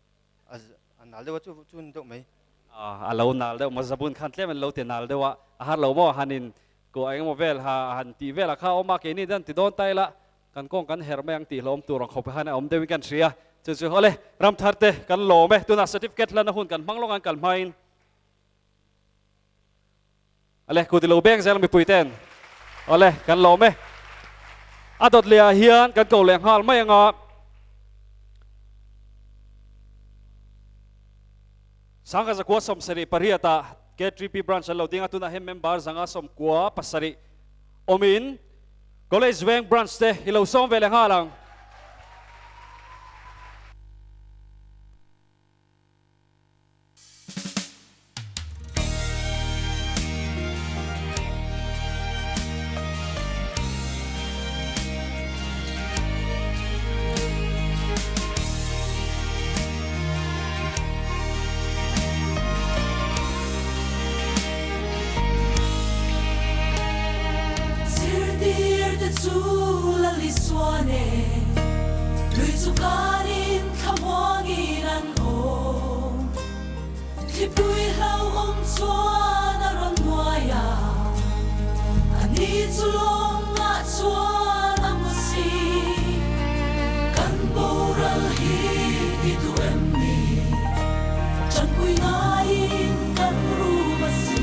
A nal deuh a chu chu ni deuh mai. A lo nal deuh maw zabun khan tlem an lo ti nal deuh a, a har lo maw han in kuah eng emaw vel ha han tih vel a kha awm a, keini hian ti dawn ta ila kan kawng kan herh mai ang tih hlawm tur ang khawp khan a awm deuhin kan hria. Chu chu awle ramthar te kan lawm e, tunah certificate hlan a hun kan hmang lawng an kal hmain. Awle ku ti lo beng zel mipui ten awle kan lawm e. A dawt leh ah hian kan ko leh nghal mai anga Sangha zakua 78 ah. KTP branch an lo ding a, tunah hian member 597 awmin College Veng branch te i lo sawm ve leh nghal ang. Zirtirte chu Lal Isua nen lui chu kanin thlamuangin an awm. Thlipui hlauhawm chuan a rawn nuai a, a ni chu lawngah chuan a mu si. Kan boral hi i duh em ni? Tanpui ngaiin kan rum a si.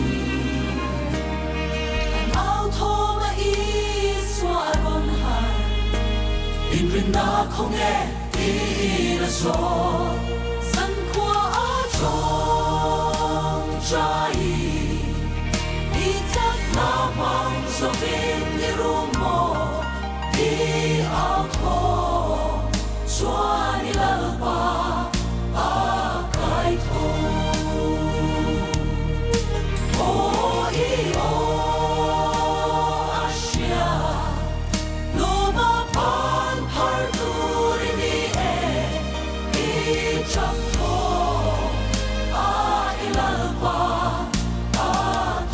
Kan au thawm a Isua a rawn har. Inrinna khawnge tiin a zawt. Zankhua a tawng chai. I chakna hmang zawkin i rum maw? I au thaw chuan i Lalpa a kai tho. Aw i aw a hria, lawma pan phar tur i ni e, i chak thaw a i Lalpa a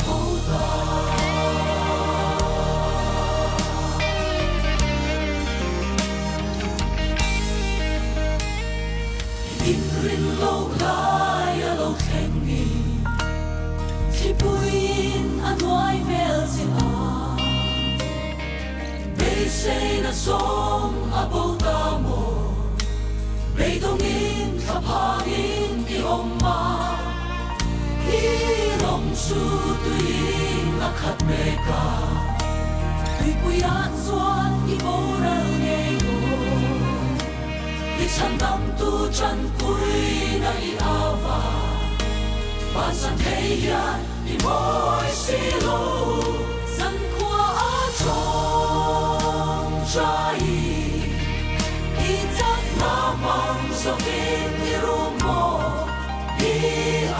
tho ta. Inrin loh lai a lo thleng i, thlipuiin a nuai vel che a. Beiseina zawng a bo ta maw? Beidawngin thlaphangin i awm a, i lawm chu tuiin a khat mek a, tuipuiah chuan i boral ngei dawn. I chhandamtu tanpuina i ava, bansan thei hian i mawi si lo. Zankhua a tawng chai, i chakna hmang zawkin i rum maw? I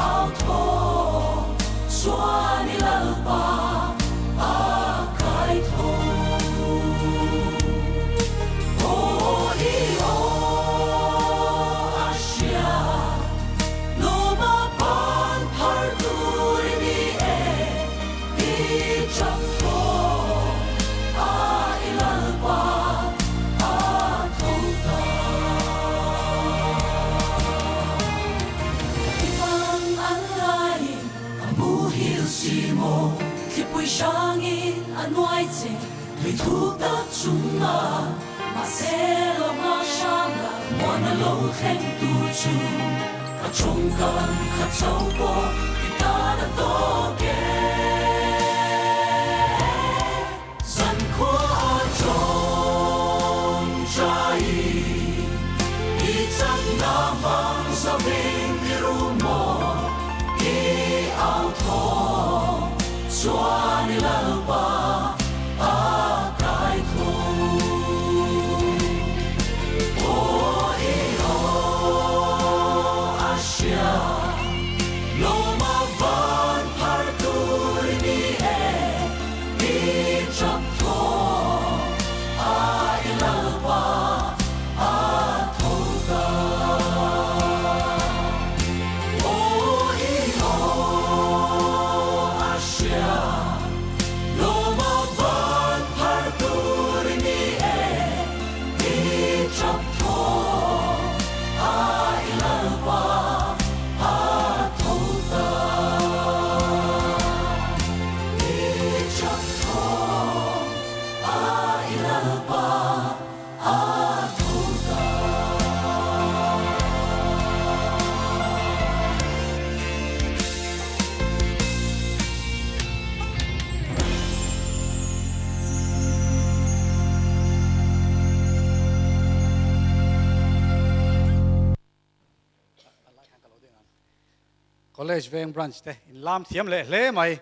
au thaw chuan i Lalpa a kai tho. Aw i aw a hria, lawma pan phar tur i ni e, i chak thaw a i Lalpa a tho ta. I mang an laiin a muhil si maw, thlipui hrangin a nuai che, tui thuk tak chunga mahse lo nghak hram la, muan a lo thleng tur chu ka tawngkam kha chho pawh i tan a tawk e. Zankhua a tawng chai, i chakna hmang zavin i rum maw, i au thaw chuan i Lalpa a kai tho. Aw i aw a hria, lawma van phar tur i ni e, i chak thaw a i Lalpa a tho ta. Aw i aw a hria, lawma College Veng Branch te in lam thiam leh hle mai.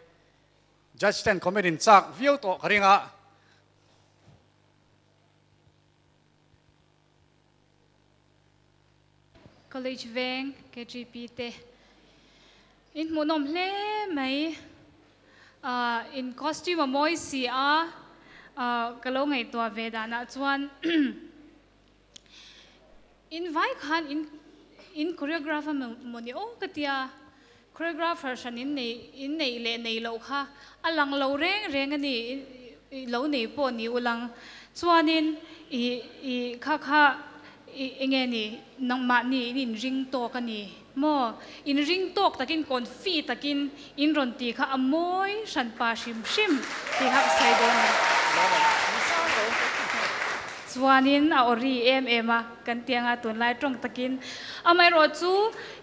Judge ten comment in chak viau tawh ka ring a. College Veng KGP te in hmuhnawm hle mai. In costume a mawi si a, ka lo ngaihtuah ve danah chuan in vai khan in in choreograph a mawni aw ka tia, choreographer hran in nei in neih leh nei loh kha a lang lo reng reng a ni, lo nei pawh ni ulang chuanin i i kha kha i enge ni nangmahni in inring tawk a ni maw? Inring tawk takin confi takin in rawn tih kha a mawi hran pa hrim hrim tih kha ka sawi dawn a ni. Chuanin a awri em em a kan ti anga tunlai tawng takin amaherawh chu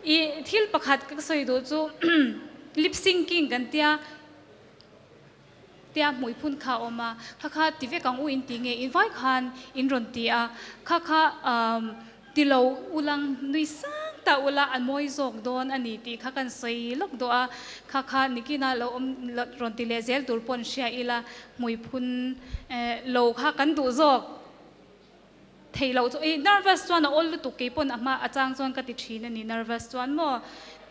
i thil pakhat ka sawi duh chu lip syncing kan tia Tia hmui phun kha a awm a, kha kha ti vek ang u in ti nge in vai khan in rawn ti a, kha kha ti lo ulang nui sang ta ula a mawi zawk dawn a ni tih kha kan sawi lawk duh a, kha kha nikina lo awm rawn ti leh zel tur paw'n hria ila hmui phun lo kha kan duh zawk theih loh chu i nervous chuan a awl lutuk kei pawn a hma a chang chuan ka ti thin a ni nervous chuan maw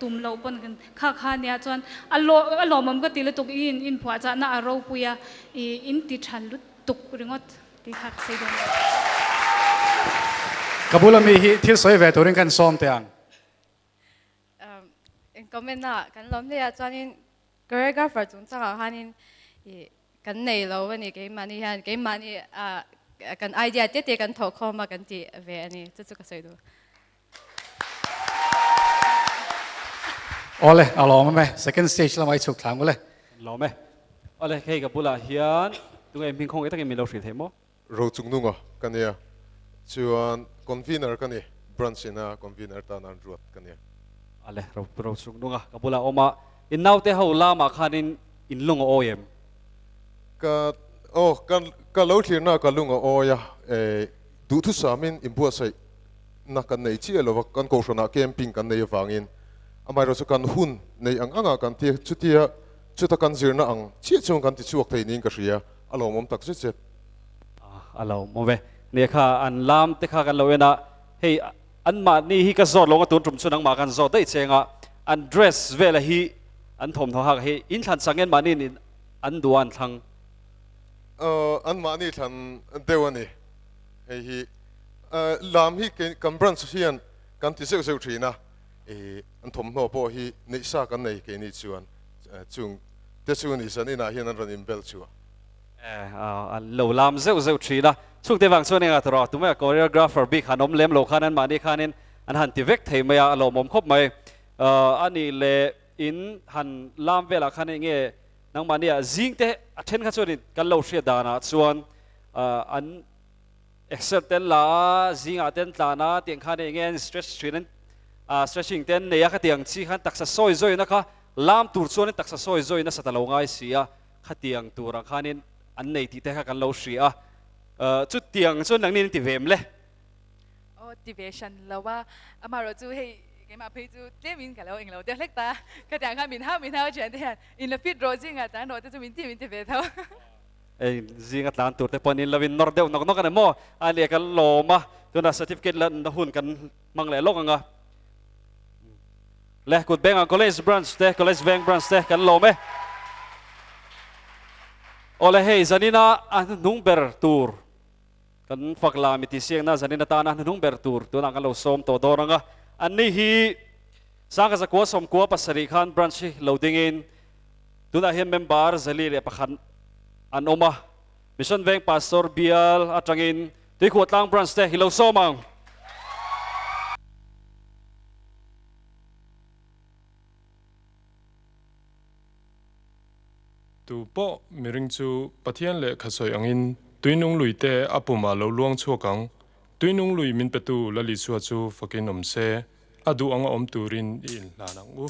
tum loh pawn kan kha kha nia chuan a law a lawmawm ka ti lutuk i in inphuah chahna a ropui a i in ti tha lutuk ringawt tih kha ka sawi dawn. Ka bula mi hi thil sawi ve turin kan sawm teh ang. Eng comment a kan lawm hle a chuanin choreographer chungchangah khanin ih kan nei lo a ni keimahni hian keimahni ah kan idea te te kan thawh khawm a kan tih ve a ni chu chu ka sawi duh. Awle a lawm awm e second stage lamah i chhuk thlang ule. Lawm e. Awle hei ka bulah hian tunge hming khawng takin min lo hrilh thei maw? Rochungnunga ka nia, chuan convener ka ni, branch ina convener tan an ruat ka nia. Ale, Rochungnunga ka bulah awm a, in naute ho lamah khanin in lung a awi em? Ka, aw, ka, ka lo thlirna ka lung a awi a, eh, duhthusamin inbuatsaih na kan nei chiah lo va, kan kohhranah camping kan nei avangin, amaherawhchu chu kan hun nei ang angah kan ti, chutia chuta kan zirna ang chiah chuan kan tichhuak thei niin ka hria, a lawmawm tak zet zet. A lo maw ve. Nia kha an lam te kha kan lo en a, hei an mahni hi ka zawt lo nga tun tum chu nangmah kan zawt daih cheng a, an dress vela hi an thawmhnaw hak hi in thlan chang en mahni in an duh a an thlang. An mahni thlan deuh a ni hei hi. Lam hi kan branch hian kan ti zeuh zeuh thin a, an thawmhnaw pawh hi neih sa kan nei keini chuan chung te chu ni zan inah hian an rawn inbel chhuah. An lo lam zeuh zeuh thin a, chhungte vang chuan engah tawrh a tumah choreographer bik han awm lem lo khan an mahni khanin an han ti vek thei mai a, a lawmawm khawp mai. A nih leh in han lam velah khan enge nangmahnia zing te a then kha chuan kan lo hriat danah chuan an exer ten la a, zingah ten tlan a tiang khan enge an stretch thin an stretching te an nei a khatiang chi khan taksa sawi zawina kha lam tur chuanin taksa sawi zawina sat a lo ngai si a. Khatiang turah khanin an nei tih te kha kan lo hria a, chutiang chuan nangni an ti ve em le? Aw, ti ve hran lo a, amaherawh chu hei keimah phei chu tlemin ka lo englo deuh hlek ta, khatiang khan min hau min hau thian te hian in la fit rawh zinga tlan rawh te chu min ti min ti ve tho. Hei zinga tlan tur te pawh an in lo in nawr deuh nawk nawk a ni maw? A nia kan lawm a, tunah certificate lanna hun kan hmang leh lawk ang a. Le kut beng ang college branch te college veng branch te kan lawm e. Awle hei zanina a hnuhnung ber tur kan fak la mi ti siangna zanin atana hnuhnung ber tur tunah kan lo sawm tawh dawn anga anni hi Sangha zakua sawmkua pasarih khan branch hi lo dingin tunah hian member zali leh pakhat an awm a Mission Veng Pastor bial atangin Tuikhuah tlang branch te hi lo sawm ang. Tu pawh miring chu Pathian lehkha sawi angin tuinung lui te a pumah lo luang chhuak ang. Tuinung lui min petu Lal Isua chu fakin awm se, a duh anga awm turin i inhlan ang u.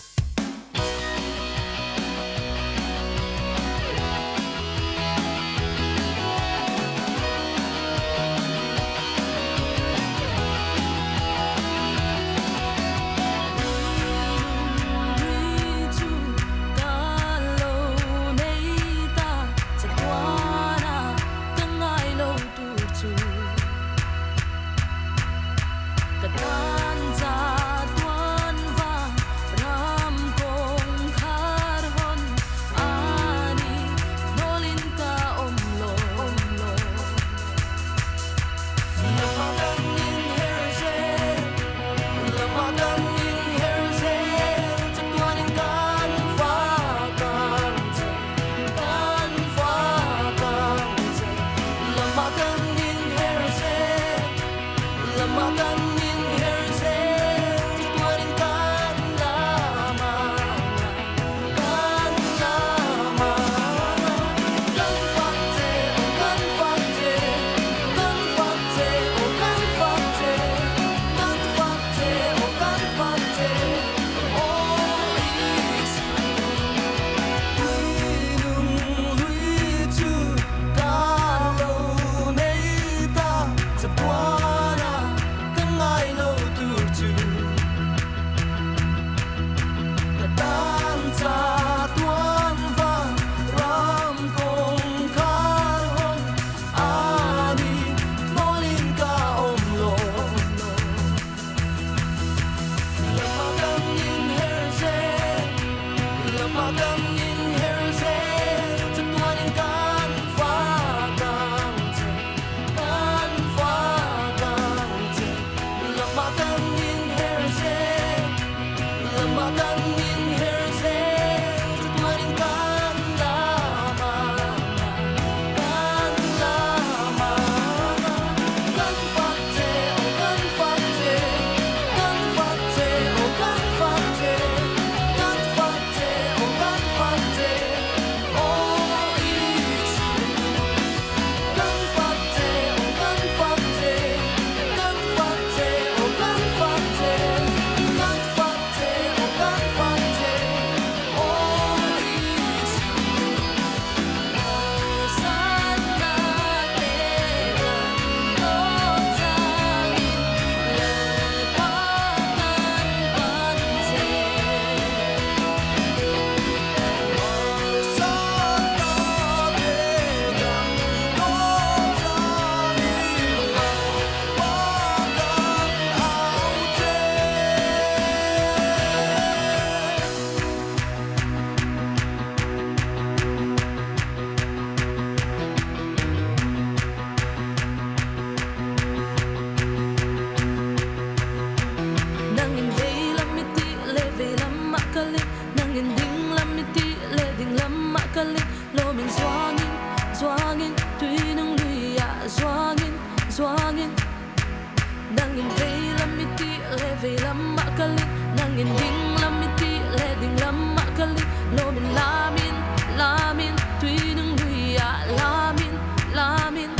kalin nangin ding lam i tih leh ding lamah kalin lawmin lamin lamin tui nung luiah lamin lamin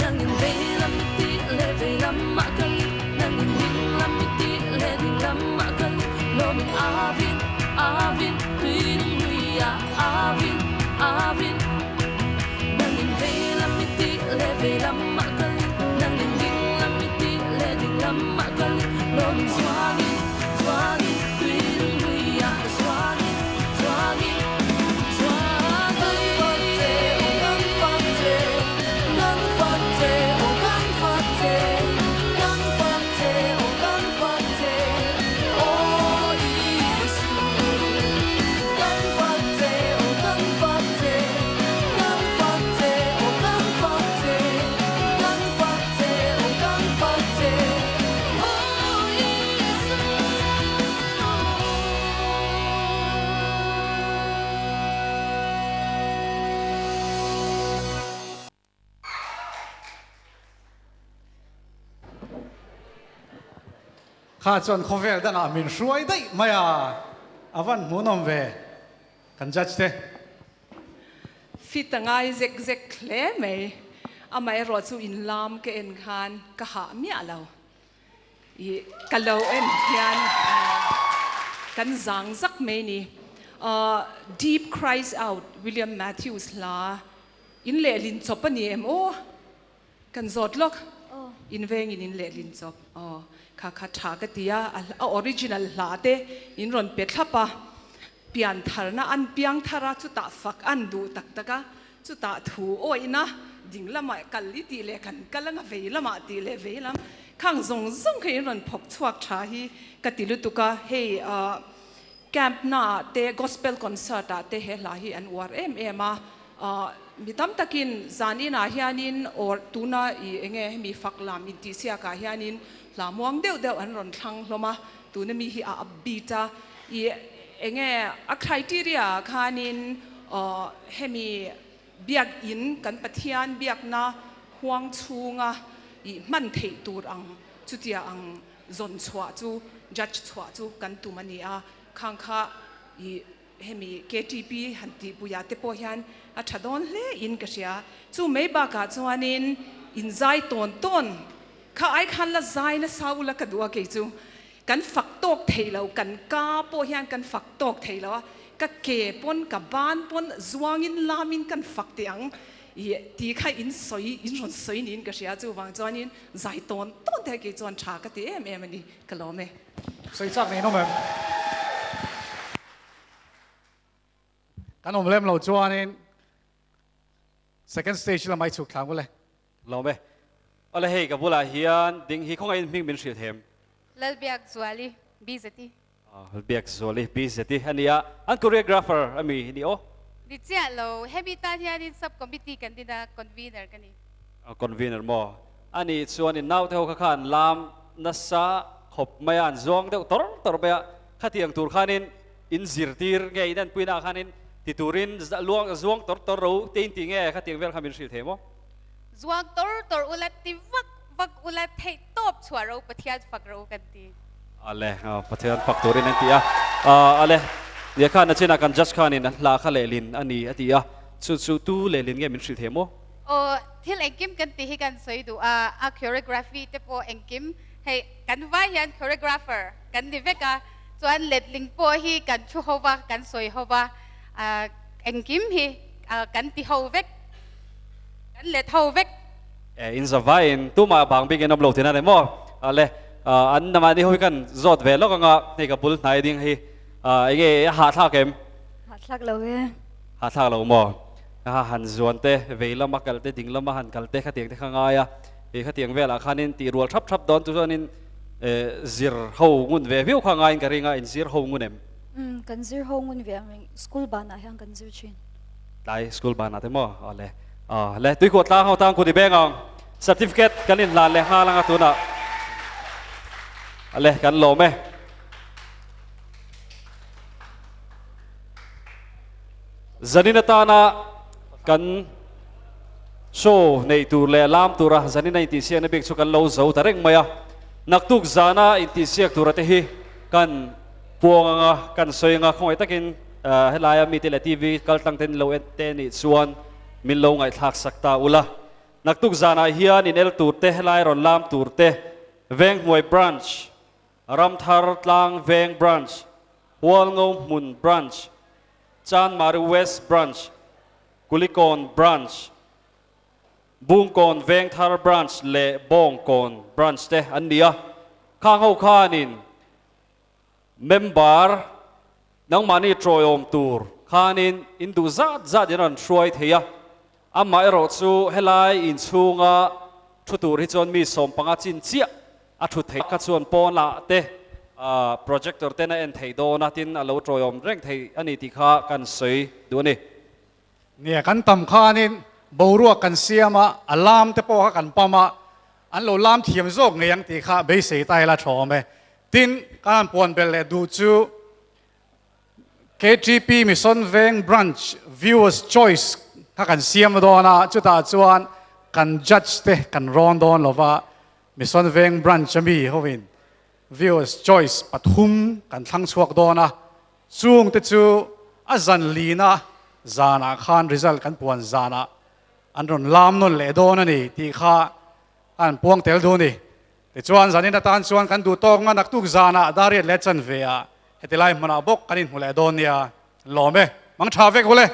nangin vei lam i tih leh vei lamah kalin nangin ding lam i tih leh ding lamah kalin lawmin avin avin tui nung luiah avin avin nangin vei lam i tih leh vei lamah kalin nangin ding lam i tih leh ding lamah kalin lawmin zuangin zuangin tui nung luiah zuangin zuangin zuangin kan fak che aw kan fak che kan fak che aw kan fak che kan fak che aw kan fak che aw Isu kan fak che aw kan fak che kan fak che aw kan fak che kan fak che aw kan fak che aw Isu. Kha chuan khawvel dangah min hruai daih mai a, a van hmuhnawm ve kan judge te. Fit a ngai zek zek hle mai, amaherawh chu in lam ka en khan ka hah miah lo. I ka lo en hian kan zang zak mai ni. Deep Cries Out William Matthews hla in lehlin chawp a ni em aw? Kan zawt lawk. In vengin in lehlin chawp. Aw kha kha tha ka ti a, a original hla te in rawn pe thlap a. Pian tharna an piang thar a, chutah fak an duh tak tak a, chutah thu awihna ding lamah kal i tih leh kan kal anga vei lamah tih leh vei lam khang zawng zawng kha in rawn phawk chhuak tha hi ka ti lutuk a, hei camp naah te gospel concert ah te he hla hi an uar em em a, mi tam takin zan inah hianin or tuna i enge hemi fak lam intihsiak ah hianin hla muang deuh deuh an rawn thlang hlawm a, tuna mi hi a upbeat a, I enge a criteria ah khanin hemi biakin kan Pathian biakna huang chhunga i hman theih tur ang chutia ang zawn chhuah chu judge chhuah chu kan tum a ni a, khang kha i hemi KTP han tih puiah te pawh hian a tha dawn hle in ka hria. Chu mai bakah chuanin in zai tawn tawn kha ai khan la zai nasa ula ka duh a kei chu. Kan fak tawk thei lo, kan ka pawh hian kan fak tawk thei lo a, ka ke pawn, ka ban pawn zuangin lamin kan fak teh ang i ti kha in sawi, in rawn sawi niin ka hria, chuvang chuanin zai tawn tawn te kei chuan tha ka ti em em a ni, ka lawm e. Sawi chak nei nawm em? Kan awm lem lo chuanin second stage lamah i chhuk thlang ule. Lawm e. Awle hei ka bulah hian ding hi khawngaih in hming min hrilh hem. Lalbiakzuali BZT. Lalbiakzuali BZT a nia, an choreographer a mi ni aw. Ni chiah lo, hemi tan hianin sub committee kan din a, convener ka ni. Convener maw? A nih chuan in naute ho kha khan lam nasa khawp mai a, an zuang deuh tawr tawr mai a, khatiang tur khanin in zirtir nge in enpuina ah khanin ti turin luang zuang tawr tawr ro te in ti nge khatiang vel kha min hrilh thei maw? Zuang tawr tawr ula ti vak vak ula theih tawp chhuah ro Pathian fak ro kan ti. Ale, Pathian fak turin an ti a. Ale, nia khan a chinah kan judge khanin an hla kha lehlin a ni a ti a. Chu chu tu lehlin nge min hrilh thei maw? Aw, thil engkim kan ti hi kan sawi duh a, a choreography te pawh engkim hei kan vai hian choreographer kan ni vek a, chuan letling pawh hi kan thu ho va, kan sawi ho va, engkim hi kan ti ho vek. Kan let ho vek. E in zavaiin tumah bang bik in awm lo thin a ni maw? Le an mahni ho hi kan zawt ve lawk anga hei ka bul hnai ding hi enge a hahthlak em? Hahthlak lo e. Hahthlak lo maw? Ha han zuan te vei lama kal te ding lama han kal te khatiang te kha ngai a, hei khatiang velah khanin tih rual thap thap dawn chu chuanin zir ho ngun ve viau kha ngaiin ka ring a, in zir ho ngun em? Umm kan zir ho ngun ve ang reng, school banah hian kan zir thin. Tlai school banah te maw? Aw le. Aw le, tuikhuah tlang ho tang kut i beng ang. Certificate kan inhlan leh nghal anga tunah. Ale, kan lawm e. Zanin atana kan show nei tur leh lam tura zanin a intihsiakna bik chu kan lo zo ta reng mai a. Naktuk zana intihsiak tura te hi kan puang anga kan sawi anga khawngaih takin helaia mite leh TV kal tlang ten lo en te nih chuan min lo ngaihthlak sak ta ula. Naktuk zanah hian in el tur te helai rawn lam tur te Venghmuai Branch, Ramthar Tlang Veng Branch, Hualngo Hmun Branch, Chanmari West Branch, Kulikawn Branch, Bungkawn Vengthar Branch leh Bawngkawn Branch te an ni a. Khang ho khanin member nangmahni tawiawm tur khanin in duh zat zat in rawn hruai thei a. Amaherawh chu helai inchhunga thu tur hi chuan mi 15 chin chiah a thu theih kha chuan pawn lah te projector ten a en theih dawn a, tin a lo tawiawm reng thei a ni tih kha kan sawi duh a ni. Nia, kan tam khanin boruak kan siam a, a lam te pawh kha kan pam a, an lo lam thiam zawk ngei ang tih kha beisei ta ila tha awm e. Tin, kan han puan belh leh duh chu KTP Mission Veng Branch Viewers Choice kha kan siam dawn a, chutah chuan kan judge te kan rawn dawn lova, Mission Veng Branch ami hovin Viewers Choice pathum kan thlang chhuak dawn a, chung te chu a zan lina zanah khan result kan puan zanah an rawn lam nawn leh dawn a ni tih kha an puang tel duh a ni. Tichuan zanin atan chuan kan duh tawk nga naktuk zanah Dariat leh chanve ah heti lai hmunah bawk kan inhmu leh dawn nia. Lawm e, mang tha vek ule.